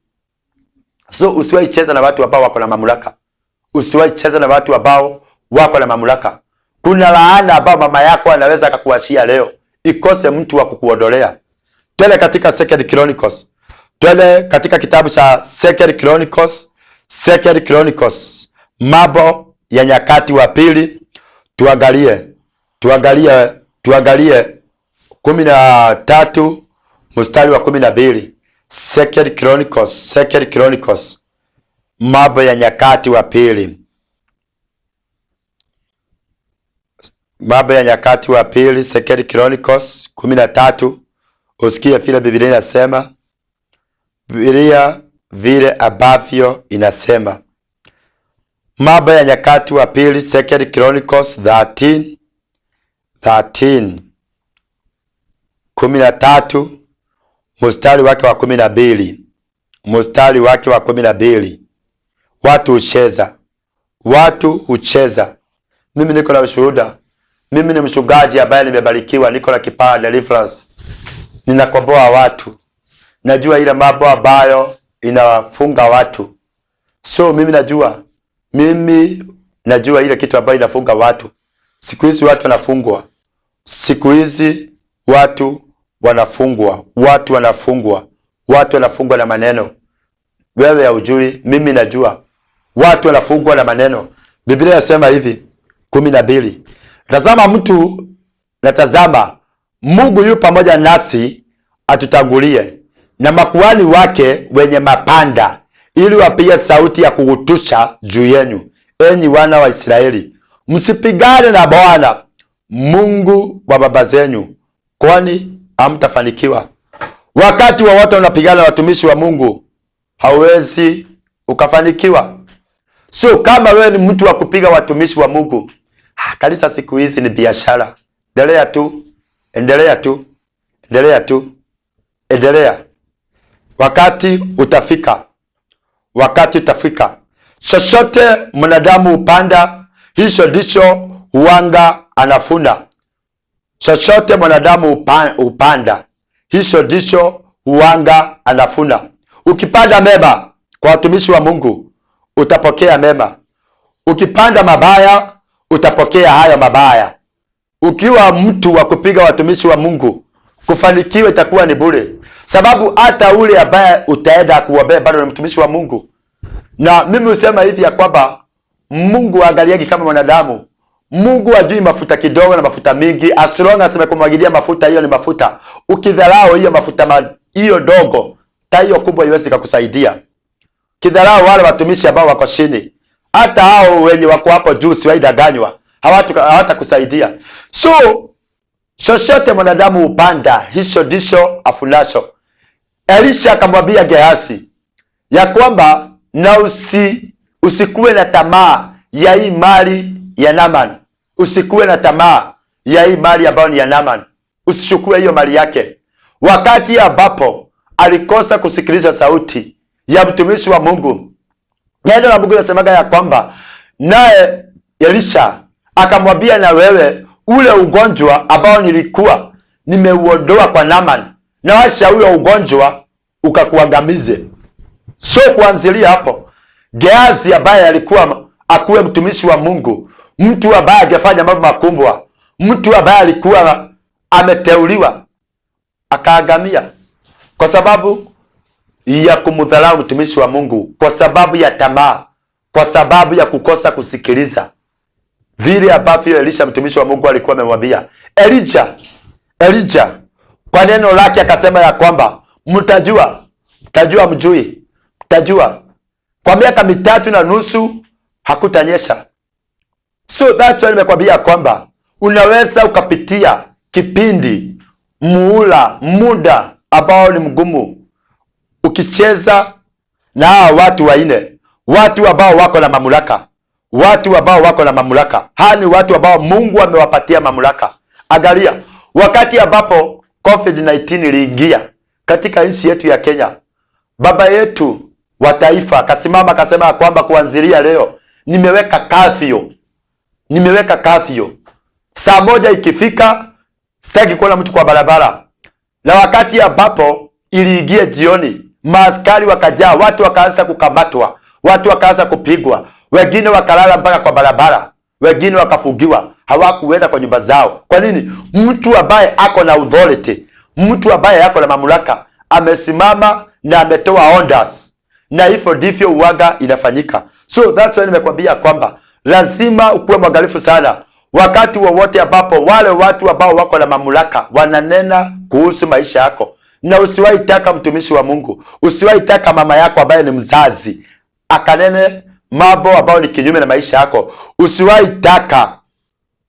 So usiwahi cheza na watu ambao wako na mamlaka, usiwahi cheza na watu ambao wako na mamlaka. Kuna laana ambao mama yako anaweza akakuachia leo, ikose mtu wa kukuondolea. Twende katika Second Chronicles, twende katika kitabu cha Second Chronicles, Second Chronicles, Mambo ya Nyakati wa Pili, tuangalie 13 mstari wa 12. Second Chronicles, Second Chronicles, Mambo ya Nyakati wa Pili, Mambo ya Nyakati wa Pili, Second Chronicles 13. Usikie vile Biblia inasema, Biblia vile ambavyo inasema. Mambo ya Nyakati wa Pili, Second Chronicles 13 13, 13 mstari wake wa 12, mstari wake wa 12. Watu hucheza, watu hucheza. Mimi niko na ushuhuda. Mimi ni mchungaji ambaye nimebarikiwa, niko na kipawa deliverance, ninakomboa watu, najua ile mambo ambayo inawafunga watu. So mimi najua ile kitu ambayo inafunga watu. Siku hizi watu wanafungwa, siku hizi watu wanafungwa, watu wanafungwa, watu wanafungwa na maneno. Wewe haujui, mimi najua. Watu wanafungwa na maneno. Biblia inasema hivi 12, tazama mtu na tazama, Mungu yu pamoja nasi atutangulie, na makuhani wake wenye mapanda, ili wapige sauti ya kugutusha juu yenu, enyi wana wa Israeli. Msipigane na Bwana Mungu wa baba zenu, kwani hamtafanikiwa. Wakati wowote unapigana na watumishi wa Mungu, hauwezi ukafanikiwa. So kama wewe ni mtu wa kupiga watumishi wa Mungu, kanisa siku hizi ni biashara. Endelea tu, endelea tu, endelea tu, endelea. Wakati utafika, wakati utafika. Chochote mwanadamu hupanda, hicho ndicho huanga anafuna. Chochote mwanadamu hupanda, hicho ndicho huanga anafuna. Ukipanda mema kwa watumishi wa Mungu, utapokea mema. Ukipanda mabaya, utapokea hayo mabaya. Ukiwa mtu wa kupiga watumishi wa Mungu, kufanikiwa itakuwa ni bure, sababu hata ule ambaye utaenda kuombea bado ni mtumishi wa Mungu. Na mimi husema hivi ya kwamba Mungu haangaliagi kama mwanadamu. Mungu hajui mafuta kidogo na mafuta mingi. As long as amekumwagilia mafuta, hiyo ni mafuta. Ukidharau hiyo mafuta hiyo dogo, ta hiyo kubwa iwezi kukusaidia. Kidharau wale watumishi ambao wako chini, hata hao wenye wako hapo juu siwaidanganywa, hawatakusaidia. So chochote mwanadamu hupanda, hicho ndicho afunacho. Elisha akamwambia Gehazi ya kwamba na usikuwe na tamaa ya hii mali ya Naaman. Usikuwe na tamaa ya hii mali ambayo ni ya Naaman. Usichukue hiyo mali yake. Wakati ambapo alikosa kusikiliza sauti ya mtumishi wa Mungu, neno la Mungu linasemaga ya kwamba naye Elisha akamwambia, na wewe ule ugonjwa ambao nilikuwa nimeuondoa kwa Naaman, na washa huyo ugonjwa ukakuangamize. So kuanzilia hapo, Gehazi ambaye alikuwa akuwe mtumishi wa Mungu, mtu ambaye angefanya mambo makubwa, mtu ambaye alikuwa ameteuliwa, akaangamia kwa sababu ya kumdharau mtumishi wa Mungu, kwa sababu ya tamaa, kwa sababu ya kukosa kusikiliza vile ambavyo Elisha mtumishi wa Mungu alikuwa amemwambia. Elijah kwa neno lake akasema ya kwamba mtajua, mtajua mjui, mtajua. Kwa miaka 3.5 hakutanyesha. So that's why nimekwambia kwamba unaweza ukapitia kipindi, muula, muda ambao ni mgumu, ukicheza na hawa watu wanne, watu ambao wako na mamlaka, watu ambao wako na mamlaka. Hawa ni watu ambao Mungu amewapatia mamlaka. Angalia, wakati ambapo COVID-19 iliingia katika nchi yetu ya Kenya, baba yetu wa taifa akasimama akasema kwamba kuanzia leo nimeweka curfew. Nimeweka curfew. Saa 1 ikifika sitaki kuona mtu kwa barabara. Na wakati ambapo iliingia jioni, maaskari wakajaa, watu wakaanza kukamatwa, watu wakaanza kupigwa, wengine wakalala mpaka kwa barabara, wengine wakafugiwa, hawakuenda kwa nyumba zao. Kwa nini? Mtu ambaye ako na authority, mtu ambaye ako na mamlaka amesimama na ametoa orders, na hivyo ndivyo uwaga inafanyika. So that's why nimekwambia kwamba lazima ukuwe mwangalifu sana wakati wowote ambapo wale watu ambao wako na mamlaka wananena kuhusu maisha yako. Na usiwahi taka mtumishi wa Mungu, usiwahi taka mama yako ambaye ni mzazi akanene mambo ambayo ni kinyume na maisha yako.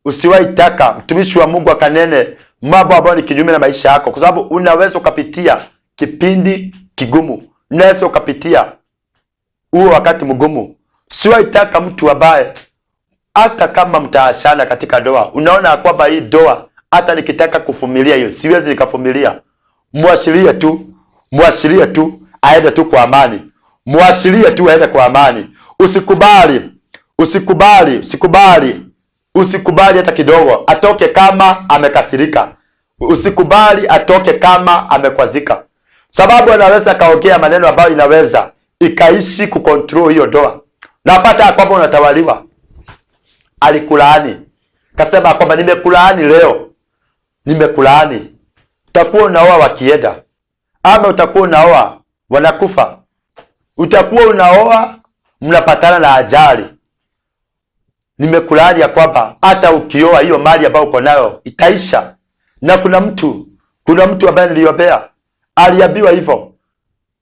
Usiwahi taka mtumishi wa Mungu akanene mambo ambayo ni kinyume na maisha yako, kwa sababu unaweza ukapitia kipindi kigumu, unaweza ukapitia huo wakati mgumu. Usiwahi taka mtu ambaye hata kama mtaachana katika doa, unaona kwamba hii doa hata nikitaka kuvumilia hiyo siwezi nikavumilia, muashirie tu, muashirie tu aende tu kwa amani, muashirie tu aende kwa amani. Usikubali, usikubali, usikubali, usikubali hata kidogo atoke kama amekasirika. Usikubali atoke kama amekwazika, sababu anaweza kaongea maneno ambayo inaweza ikaishi kucontrol hiyo doa, napata kwamba unatawaliwa. Alikulaani, kasema kwamba nimekulaani leo, nimekulaani. Utakuwa unaoa wakienda, ama utakuwa unaoa wanakufa, utakuwa unaoa mnapatana na ajali. Nimekulaani ya kwamba hata ukioa hiyo mali ambayo uko nayo itaisha. Na kuna mtu ambaye niliombea aliambiwa hivyo,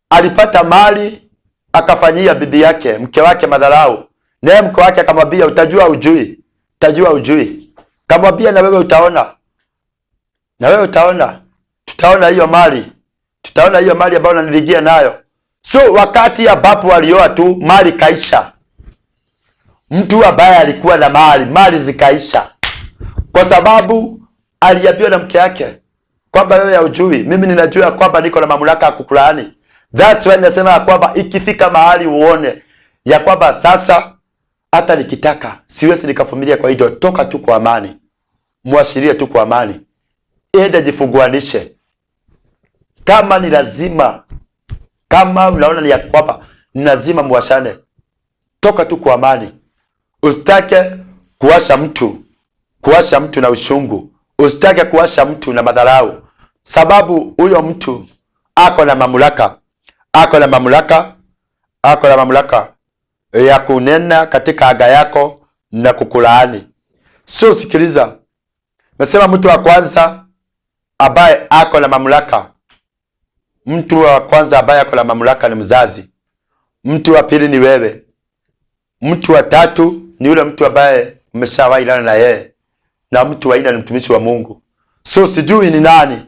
alipata mali akafanyia bibi yake mke wake madharau, naye mke wake akamwambia, utajua ujui, utajua ujui. Kamwambia, na wewe utaona, na wewe utaona, tutaona hiyo mali, tutaona hiyo mali ambayo unaniligia nayo. So wakati ambapo alioa tu mali kaisha. Mtu ambaye alikuwa na mali, mali zikaisha, kwa sababu aliambiwa na mke yake kwamba wewe haujui, mimi ninajua kwamba niko na mamlaka ya kukulaani. That's why nasema ya kwamba ikifika mahali uone ya kwamba sasa hata nikitaka siwezi nikavumilia, kwa hiyo toka tu kwa amani, mwashirie tu kwa amani, enda jifunguanishe. Kama ni lazima, kama unaona ni ya kwamba ni lazima muwashane, toka tu kwa amani. Usitake kuwasha mtu, kuwasha mtu na ushungu, usitake kuwasha mtu na madharau, sababu huyo mtu ako na mamlaka, ako na mamlaka, ako na mamlaka ya kunena katika aga yako na kukulaani. So sikiliza, nasema mtu wa kwanza ambaye ako na mamlaka, mtu wa kwanza ambaye ako na mamlaka ni mzazi. Mtu wa pili ni wewe. Mtu wa tatu ni yule mtu ambaye mmeshawahi lala na yeye, na mtu wa nne ni mtumishi wa Mungu. So sijui ni nani,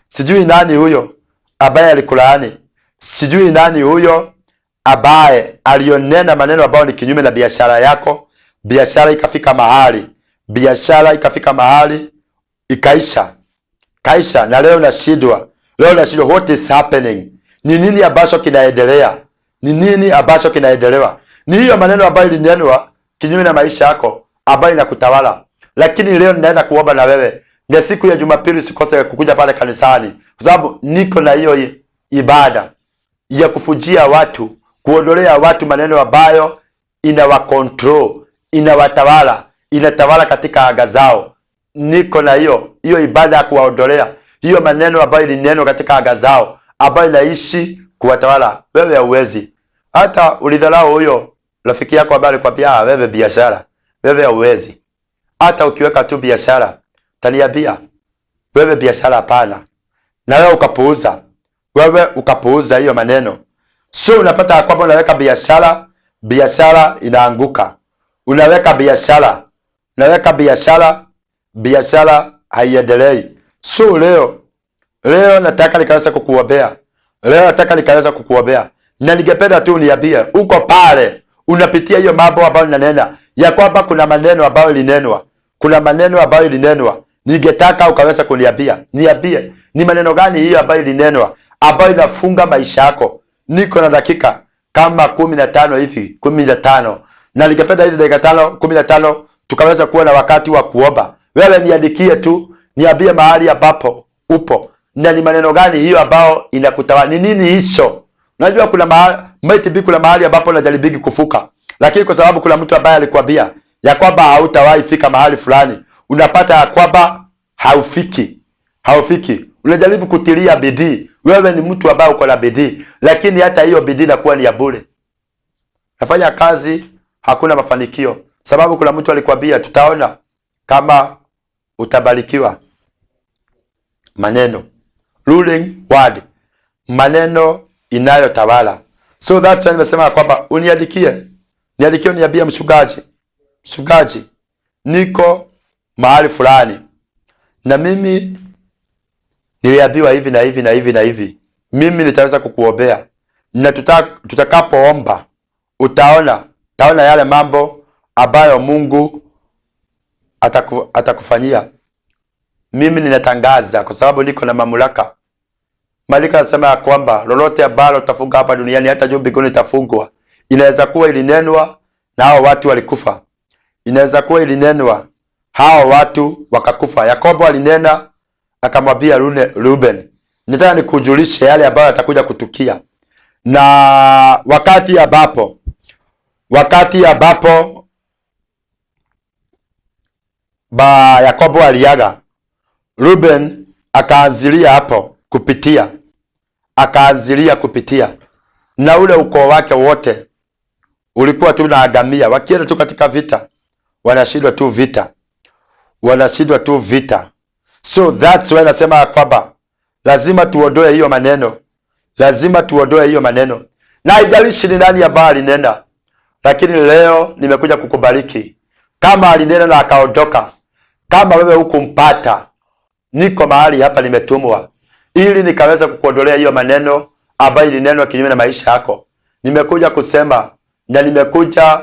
sijui nani huyo ambaye alikulaani, sijui nani huyo ambaye alionena maneno ambayo ni kinyume na biashara yako. Biashara ikafika mahali, biashara ikafika mahali ikaisha, kaisha, na leo nashindwa, leo nashindwa, what is happening? Ni nini ambacho kinaendelea? Ni nini ambacho kinaendelewa? Ni hiyo maneno ambayo ilinenwa kinyume na maisha yako ambayo inakutawala. Lakini leo ninaenda kuomba na wewe, na siku ya Jumapili usikose kukuja pale kanisani, kwa sababu niko na hiyo ibada ya kufujia watu, kuondolea watu maneno ambayo inawacontrol, inawatawala, inatawala katika anga zao. Niko na hiyo hiyo ibada ya kuwaondolea hiyo maneno ambayo ilinenwa katika anga zao, ambayo inaishi kuwatawala. Wewe hauwezi. Hata ulidharau huyo rafiki yako ambaye alikwambia, "Ah, wewe biashara, wewe hauwezi." Hata ukiweka tu biashara, taniambia wewe biashara hapana, na wewe ukapuuza, wewe ukapuuza hiyo maneno. So unapata kwamba unaweka biashara, biashara inaanguka. Unaweka biashara, unaweka biashara, biashara haiendelei. So leo nataka nikaweza kukuombea. Leo nataka nikaweza kukuombea, na ningependa tu uniambie uko pale unapitia hiyo mambo ambayo ninanena ya kwamba kuna maneno ambayo ilinenwa, kuna maneno ambayo ilinenwa. Ningetaka ukaweza kuniambia, niambie ni maneno gani hiyo ambayo ilinenwa ambayo inafunga maisha yako. Niko na dakika kama 15 hivi, 15, na ningependa hizi dakika 5, 15 tukaweza kuwa na wakati wa kuomba. Wewe niandikie tu, niambie mahali ambapo upo na ni maneno gani hiyo ambao inakutawala, ni nini hicho? Unajua kuna mahali might be, kuna mahali ambapo unajaribiki kufuka, lakini kwa sababu kuna mtu ambaye alikwambia ya kwamba hautawahi fika mahali fulani, unapata ya kwamba haufiki, haufiki. Unajaribu kutilia bidii, wewe ni mtu ambaye uko na bidii, lakini hata hiyo bidii inakuwa ni ya bure. Nafanya kazi hakuna mafanikio, sababu kuna mtu alikwambia tutaona kama utabarikiwa. Maneno, ruling word, maneno inayotawala. So that's why nimesema kwamba uniandikie, niandikie, uniambie, mchungaji, mchungaji, niko mahali fulani na mimi niliambiwa hivi na hivi na hivi na hivi, mimi nitaweza kukuombea na tutakapoomba utaona yale mambo ambayo Mungu atakufanyia. Mimi ninatangaza kwa sababu niko na mamlaka. Maandiko yanasema ya kwamba lolote ambalo utafunga hapa duniani hata juu mbinguni itafungwa. Inaweza kuwa ilinenwa na hao watu walikufa. Inaweza kuwa ilinenwa hao watu wakakufa. Yakobo alinena akamwambia Ruben, nataka nikujulishe yale ambayo yatakuja kutukia. Na wakati ambapo ba Yakobo aliaga, Ruben Akaanzilia hapo kupitia, akaanzilia kupitia, na ule ukoo wake wote ulikuwa tu naagamia. Wakienda tu katika vita wanashindwa tu vita, wanashindwa tu vita. So that's why nasema ya kwamba lazima tuondoe hiyo maneno, lazima tuondoe hiyo maneno, na haijalishi ni nani ambaye alinena, lakini leo nimekuja kukubariki. Kama alinena na akaondoka, kama wewe hukumpata, niko mahali hapa, nimetumwa ili nikaweza kukuondolea hiyo maneno ambayo ilinenwa kinyume na maisha yako. Nimekuja kusema na nimekuja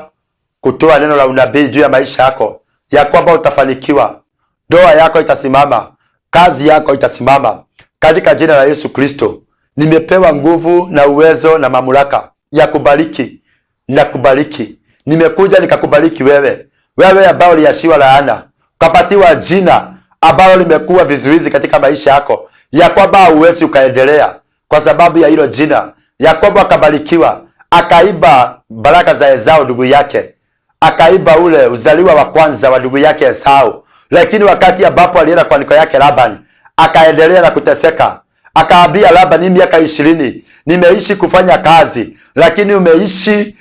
kutoa neno la unabii juu ya maisha yako ya kwamba utafanikiwa, ndoa yako itasimama, kazi yako itasimama katika jina la Yesu Kristo. Nimepewa nguvu na uwezo na mamlaka ya kubariki na kubariki. Nimekuja nikakubariki wewe, wewe ambao uliashiwa laana, ukapatiwa jina ambalo limekuwa vizuizi katika maisha yako, ya kwamba huwezi ukaendelea kwa sababu ya hilo jina. Yakobo akabarikiwa, akaiba baraka za Esau ndugu yake, akaiba ule uzaliwa wa kwanza wa ndugu yake Esau. Lakini wakati ambapo alienda kwa niko yake Labani, akaendelea na kuteseka. Akaambia Labani, miaka 20 nimeishi kufanya kazi, lakini umeishi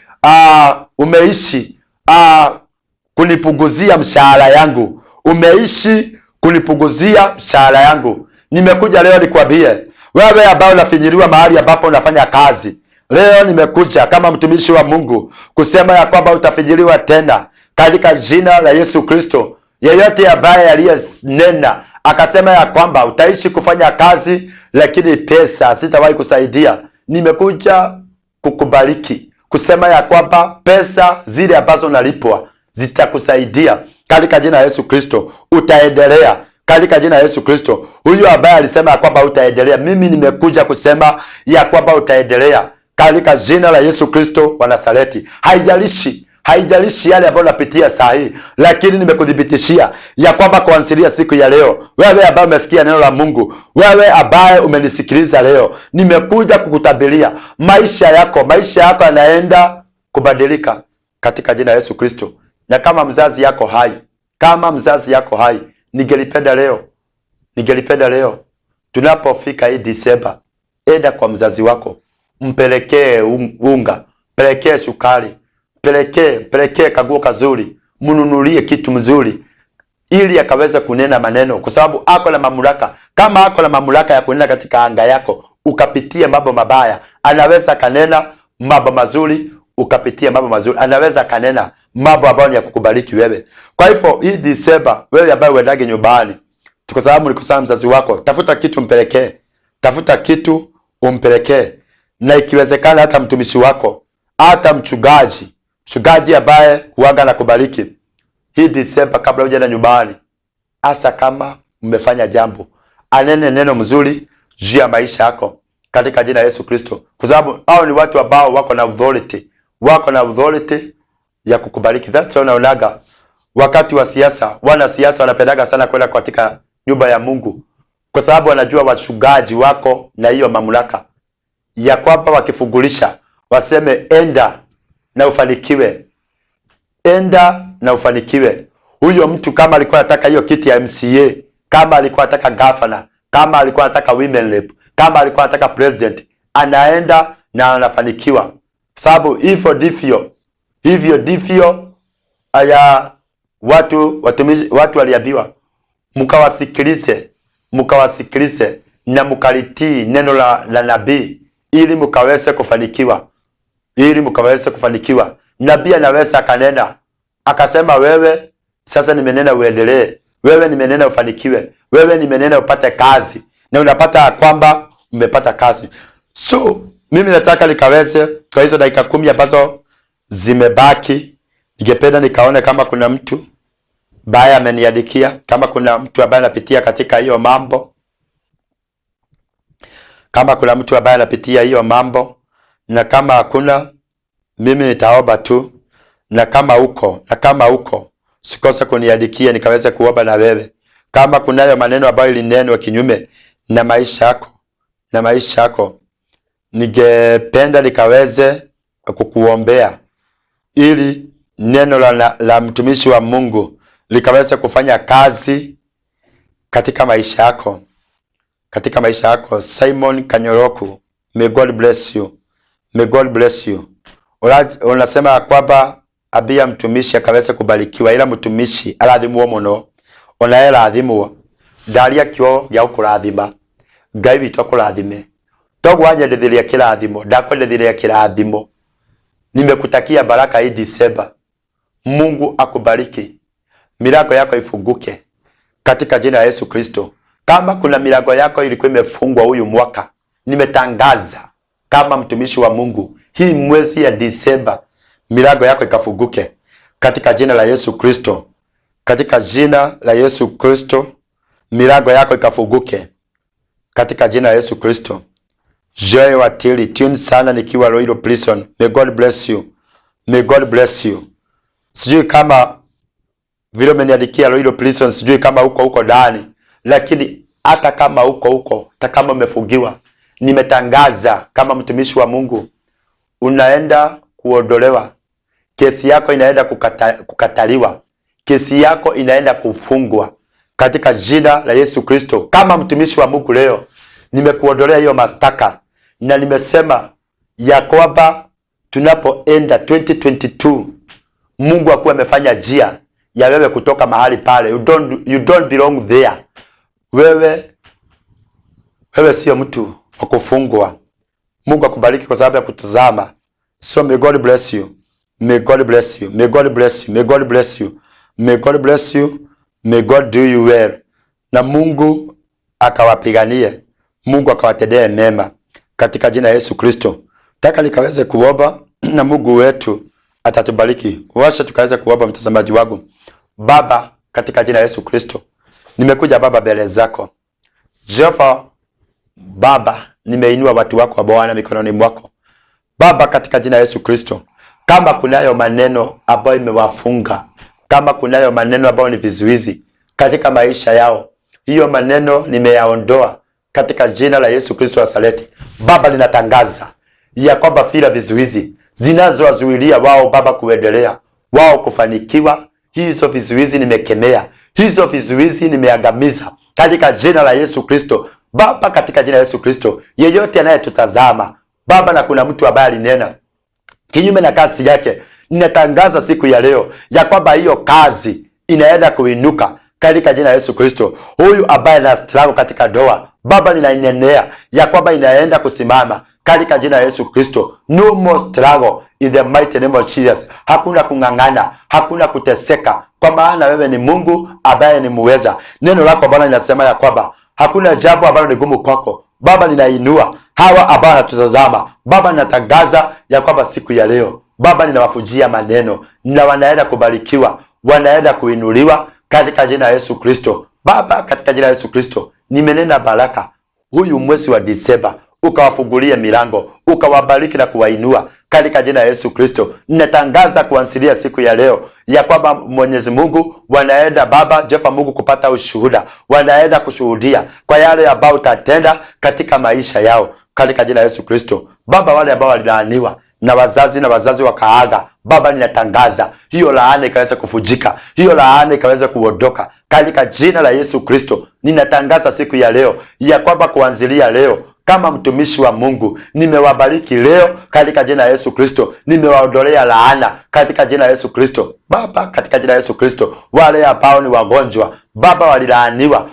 kunipunguzia mshahara yangu, umeishi kunipunguzia mshahara yangu. Nimekuja leo nikwambie wewe ambao unafinyiliwa mahali ambapo unafanya kazi, leo nimekuja kama mtumishi wa Mungu kusema ya kwamba utafinyiliwa tena katika jina la Yesu Kristo. Yeyote ambaye aliyenena akasema ya kwamba utaishi kufanya kazi lakini pesa sitawahi kusaidia, nimekuja kukubariki kusema ya kwamba pesa zile ambazo unalipwa zitakusaidia katika jina la Yesu Kristo. Utaendelea katika jina la Yesu Kristo. Huyu ambaye alisema ya kwamba utaendelea, mimi nimekuja kusema ya kwamba utaendelea katika jina la Yesu Kristo wa Nazareti. Haijalishi yale ambayo unapitia saa hii, lakini nimekuthibitishia ya kwamba kuanzia siku ya leo, wewe ambaye umesikia neno la Mungu, wewe ambaye umenisikiliza leo, nimekuja kukutabiria maisha yako yanaenda kubadilika katika jina la Yesu Kristo. Na kama mzazi yako hai, kama mzazi yako hai, ningelipenda leo tunapofika hii Disemba, enda kwa mzazi wako, mpelekee unga, pelekee sukari, pelekee kaguo kazuri, mnunulie kitu mzuri, ili akaweze kunena maneno, kwa sababu ako na mamlaka. Kama ako na mamlaka ya kunena katika anga yako ukapitia mambo mabaya, anaweza kanena mambo mazuri ukapitia mambo mazuri, anaweza kanena mambo ambayo ni ya kukubariki wewe. Kwa hivyo hii Disemba, wewe ambaye uendage nyumbani, kwa sababu ulikosana mzazi wako, tafuta kitu mpelekee, tafuta kitu umpelekee, na ikiwezekana hata mtumishi wako, hata mchungaji, mchungaji ambaye huaga na kubariki hii Disemba, kabla hujaenda nyumbani, hasa kama mmefanya jambo, anene neno mzuri juu ya maisha yako katika jina la Yesu Kristo, kwa sababu hao ni watu ambao wako na authority, wako na authority ya kukubariki. That's why unaonaga wakati wa siasa, wanasiasa wanapendaga sana kwenda katika nyumba ya Mungu, kwa sababu wanajua wachungaji wako na hiyo mamlaka ya kwamba wakifungulisha waseme enda na ufanikiwe, enda na ufanikiwe. Huyo mtu kama alikuwa anataka hiyo kiti ya MCA, kama alikuwa anataka governor, kama alikuwa anataka women rep, kama alikuwa anataka president, anaenda na anafanikiwa, sababu hivyo ndivyo aya watu watumishi, watu waliambiwa mkawasikilize na mkalitii neno la nabii ili mkaweze kufanikiwa, ili mkaweze kufanikiwa. Nabii anaweza akanena akasema, wewe sasa nimenena uendelee, wewe nimenena ufanikiwe, wewe nimenena upate kazi, na unapata kwamba umepata kazi. So mimi nataka nikaweze kwa hizo dakika 10 ambazo zimebaki, ningependa nikaone kama kuna mtu ambaye ameniandikia, kama kuna mtu ambaye anapitia katika hiyo mambo, kama kuna mtu ambaye anapitia hiyo mambo, na kama hakuna, mimi nitaomba tu, na kama uko sikose kuniandikia nikaweze kuomba na wewe. Kama kunayo maneno ambayo ilinenwa kinyume na maisha yako, na maisha yako, ningependa nikaweze kukuombea ili neno la mtumishi wa Mungu likaweze kufanya kazi katika maisha yako. katika maisha yako. Simon Kanyoroku, may God bless you. May God bless you. Unasema ya kwamba abia mtumishi akaweze kubarikiwa, ila mtumishi arathimwo muno, onaye rathimwo ndaria kio gĩa gũkũrathima. Ngai witũ akũrathime. Toguo wanyendithirie kĩrathimo, ndakwendithirie kĩrathimo. Nimekutakia baraka hii Disemba. Mungu akubariki, milango yako ifunguke katika jina la Yesu Kristo. Kama kuna milango yako ilikuwa imefungwa huyu mwaka, nimetangaza kama mtumishi wa Mungu, hii mwezi ya Disemba milango yako ikafunguke katika jina la Yesu Kristo. Katika jina la Yesu Kristo, milango yako ikafunguke katika jina la Yesu Kristo. Joy Watili, tune sana nikiwa Royal Prison. May God bless you. May God bless you. Sijui kama vile umeniandikia Royal Prison, sijui kama uko huko ndani, lakini hata kama uko huko, hata kama umefungiwa, nimetangaza kama mtumishi wa Mungu, unaenda kuondolewa, kesi yako inaenda kukataliwa, kesi yako inaenda kufungwa katika jina la Yesu Kristo. Kama mtumishi wa Mungu leo nimekuondolea hiyo mastaka na nimesema ya kwamba tunapoenda 2022 Mungu akuwa amefanya njia ya wewe kutoka mahali pale. You don't belong there. Wewe sio mtu wa kufungwa. Mungu akubariki kwa sababu ya kutazama. So may God bless you. May God bless you. May God bless you. May God bless you. May God bless you. May God do you well. Na Mungu akawapiganie. Mungu akawatendee mema katika jina la Yesu Kristo. Taka nikaweze kuomba na Mungu wetu atatubariki. Wacha tukaweze kuomba, mtazamaji wangu. Baba, katika jina la Yesu Kristo, nimekuja Baba mbele zako. Jehova Baba, nimeinua watu wako Bwana mikononi mwako. Baba, katika jina la Yesu Kristo, kama kunayo maneno ambayo imewafunga, kama kunayo maneno ambayo ni vizuizi katika maisha yao, hiyo maneno nimeyaondoa katika jina la Yesu Kristo wa Nazareti. Baba, ninatangaza ya kwamba vile vizuizi zinazowazuilia wao Baba kuendelea, wao kufanikiwa, hizo vizuizi nimekemea, hizo vizuizi nimeangamiza katika jina la Yesu Kristo. Baba, katika jina la Yesu Kristo, yeyote anayetutazama Baba, na kuna mtu ambaye alinena kinyume na kazi yake, ninatangaza siku ya leo ya kwamba hiyo kazi inaenda kuinuka katika jina la Yesu Kristo. Huyu ambaye ana struggle katika ndoa, Baba, ninainenea ya kwamba inaenda kusimama katika jina la Yesu Kristo. No more struggle in the mighty name of Jesus. Hakuna kung'ang'ana, hakuna kuteseka, kwa maana wewe ni Mungu ambaye ni muweza. Neno lako Bwana linasema ya kwamba hakuna jambo ambalo ni gumu kwako. Baba, ninainua hawa ambao wanatutazama Baba, ninatangaza ya kwamba siku ya leo Baba, ninawafujia maneno na wanaenda kubarikiwa, wanaenda kuinuliwa katika jina la Yesu Kristo. Baba, katika jina la Yesu Kristo, nimenena baraka huyu mwezi wa Disemba, ukawafungulie milango, ukawabariki na kuwainua katika jina la Yesu Kristo. Ninatangaza kuanzia siku ya leo ya kwamba Mwenyezi Mungu wanaenda Baba Jehova Mungu kupata ushuhuda, wanaenda kushuhudia kwa yale ambayo utatenda katika maisha yao katika jina la Yesu Kristo. Baba, wale ambao walilaaniwa na wazazi na wazazi wakaaga, Baba, ninatangaza hiyo laana ikaweza kufujika, hiyo laana ikaweza kuondoka katika jina la Yesu Kristo. Ninatangaza siku ya leo ya kwamba kuanzilia leo kama mtumishi wa Mungu nimewabariki leo katika jina la Yesu Kristo, nimewaondolea laana katika jina la Yesu Kristo. Baba, katika jina la Yesu Kristo, wale ambao ni wagonjwa Baba, walilaaniwa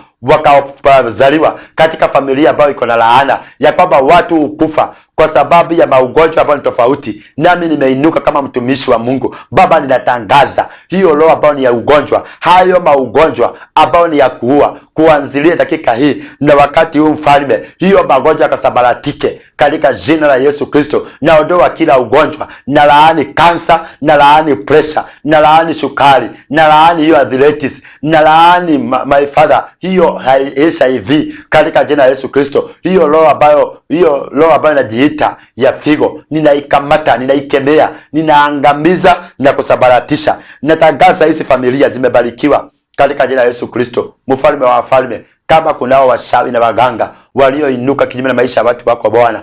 wakazaliwa katika familia ambayo iko na laana ya kwamba watu hukufa kwa sababu ya maugonjwa ambayo ni tofauti, nami nimeinuka kama mtumishi wa Mungu Baba, ninatangaza hiyo roho ambayo ni ya ugonjwa, hayo maugonjwa ambayo ni ya kuua, kuanzilia dakika hii na wakati huu, mfalme, hiyo magonjwa yakasambaratike katika jina la Yesu Kristo. Naondoa kila ugonjwa, na laani kansa, na laani pressure, na laani sukari, na laani hiyo arthritis, na laani my father, hiyo HIV katika jina la Yesu Kristo. Hiyo roho ambayo inajiita ya figo, ninaikamata, ninaikemea, ninaangamiza na kusambaratisha. Natangaza hizi familia zimebarikiwa katika jina la Yesu Kristo, mfalme wa wafalme. Kama kunao washawi na waganga walioinuka kinyume na maisha ya watu wako Bwana,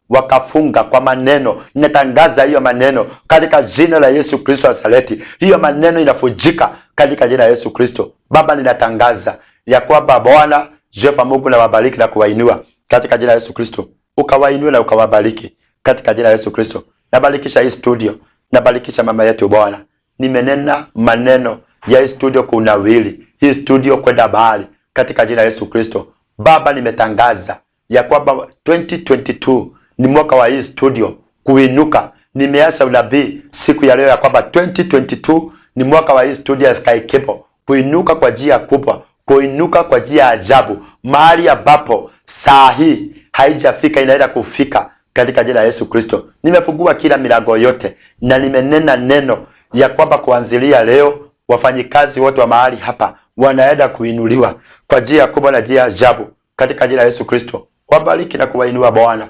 wakafunga kwa maneno, ninatangaza hiyo maneno katika jina la Yesu Kristo wa Nazareti, hiyo maneno inafujika katika jina la Yesu Kristo. Baba, ninatangaza ya kwamba Bwana, Jehova Mungu, na wabariki na kuwainua katika jina la Yesu Kristo. Ukawainue na ukawabariki katika jina la Yesu Kristo. Nabarikisha hii studio, nabarikisha mama yetu Bwana. Nimenena maneno ya hii studio kunawili, hii studio kwenda mbali katika jina la Yesu Kristo. Baba, nimetangaza ya kwamba 2022 ni mwaka wa hii studio kuinuka. Nimeasha unabii siku ya leo ya kwamba 2022 ni mwaka wa hii studio ya Sky Cable kuinuka kwa njia kubwa, kuinuka kwa njia ya ajabu, mahali ambapo saa hii haijafika inaenda kufika katika jina la Yesu Kristo. Nimefungua kila milango yote na nimenena neno ya kwamba kuanzilia leo wafanyikazi wote wa mahali hapa wanaenda kuinuliwa kwa njia kubwa na njia ya ajabu katika jina la Yesu Kristo. Wabariki na kuwainua Bwana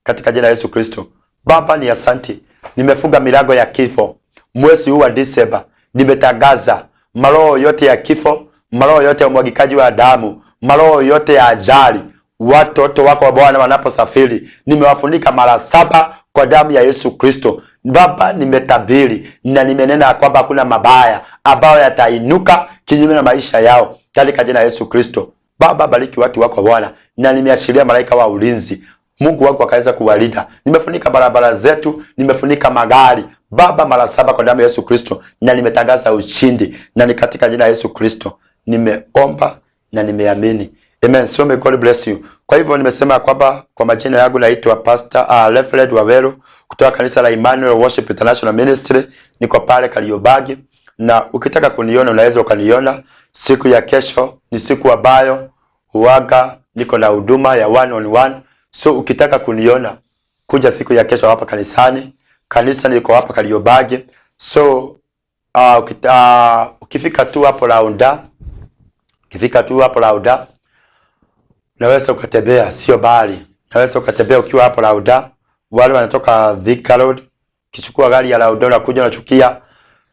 katika jina la Yesu Kristo. Baba, ni asanti. Nimefunga milango ya kifo mwezi huu wa Disemba. Nimetangaza maroho yote ya kifo, maroho yote ya umwagikaji wa damu, maroho yote ya ajali, watoto wako wa Bwana wanaposafiri, nimewafunika mara saba kwa damu ya Yesu Kristo. Baba, nimetabiri na nimenena ya kwamba hakuna mabaya ambayo yatainuka kinyume na maisha yao katika jina la Yesu Kristo. Baba, bariki watu wako Bwana, na nimeashiria malaika wa ulinzi Mungu wangu akaweza kuwalinda. Nimefunika barabara zetu, nimefunika magari Baba mara saba kwa damu ya Yesu Kristo, na nimetangaza ushindi, na ni katika jina la Yesu Kristo nimeomba na nimeamini, amen. So may God bless you. Kwa hivyo nimesema kwamba kwa majina yangu naitwa Pastor Reverend Waweru kutoka kanisa la Emmanuel Worship International Ministry, niko pale Kariobangi, na ukitaka kuniona unaweza ukaniona. Siku ya kesho ni siku ambayo huaga niko na huduma ya one on one, so ukitaka kuniona kuja siku ya kesho hapa kanisani. Kanisa niko hapa Kariobangi, so ukifika tu hapo Launda, ukifika tu hapo Launda unaweza ukatembea, sio bali, unaweza ukatembea ukiwa hapo Lauda. Wale wanatoka Thika Road, ukichukua gari ya Lauda unakuja unachukia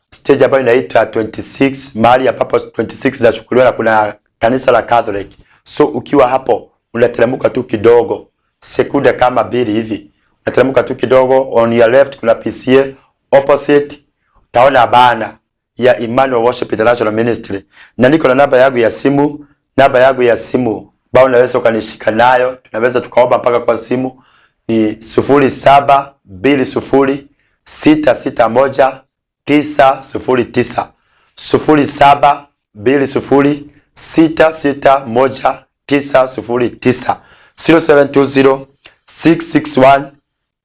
stage ambayo inaitwa 26, mahali ambapo 26 zinachukuliwa na kuna kanisa la Catholic. So ukiwa hapo unateremka tu kidogo, sekunde kama mbili hivi, unateremka tu kidogo, on your left kuna PCA, opposite utaona bana ya Emmanuel Worship International Ministry, na niko na namba yangu ya simu, namba yangu ya simu ambao unaweza ukanishika nayo, tunaweza tukaomba mpaka kwa simu ni 0720661909, 0720661909,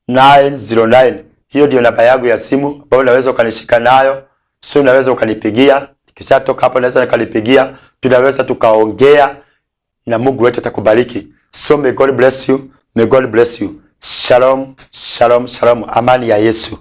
0720661909. Hiyo ndio namba yangu ya simu ambayo unaweza ukanishika nayo, sio unaweza ukanipigia. Nikishatoka hapo naweza nikalipigia, tunaweza tukaongea na Mungu wetu atakubariki. So may God bless you, may God bless you. Shalom, shalom, shalom. Amani ya Yesu.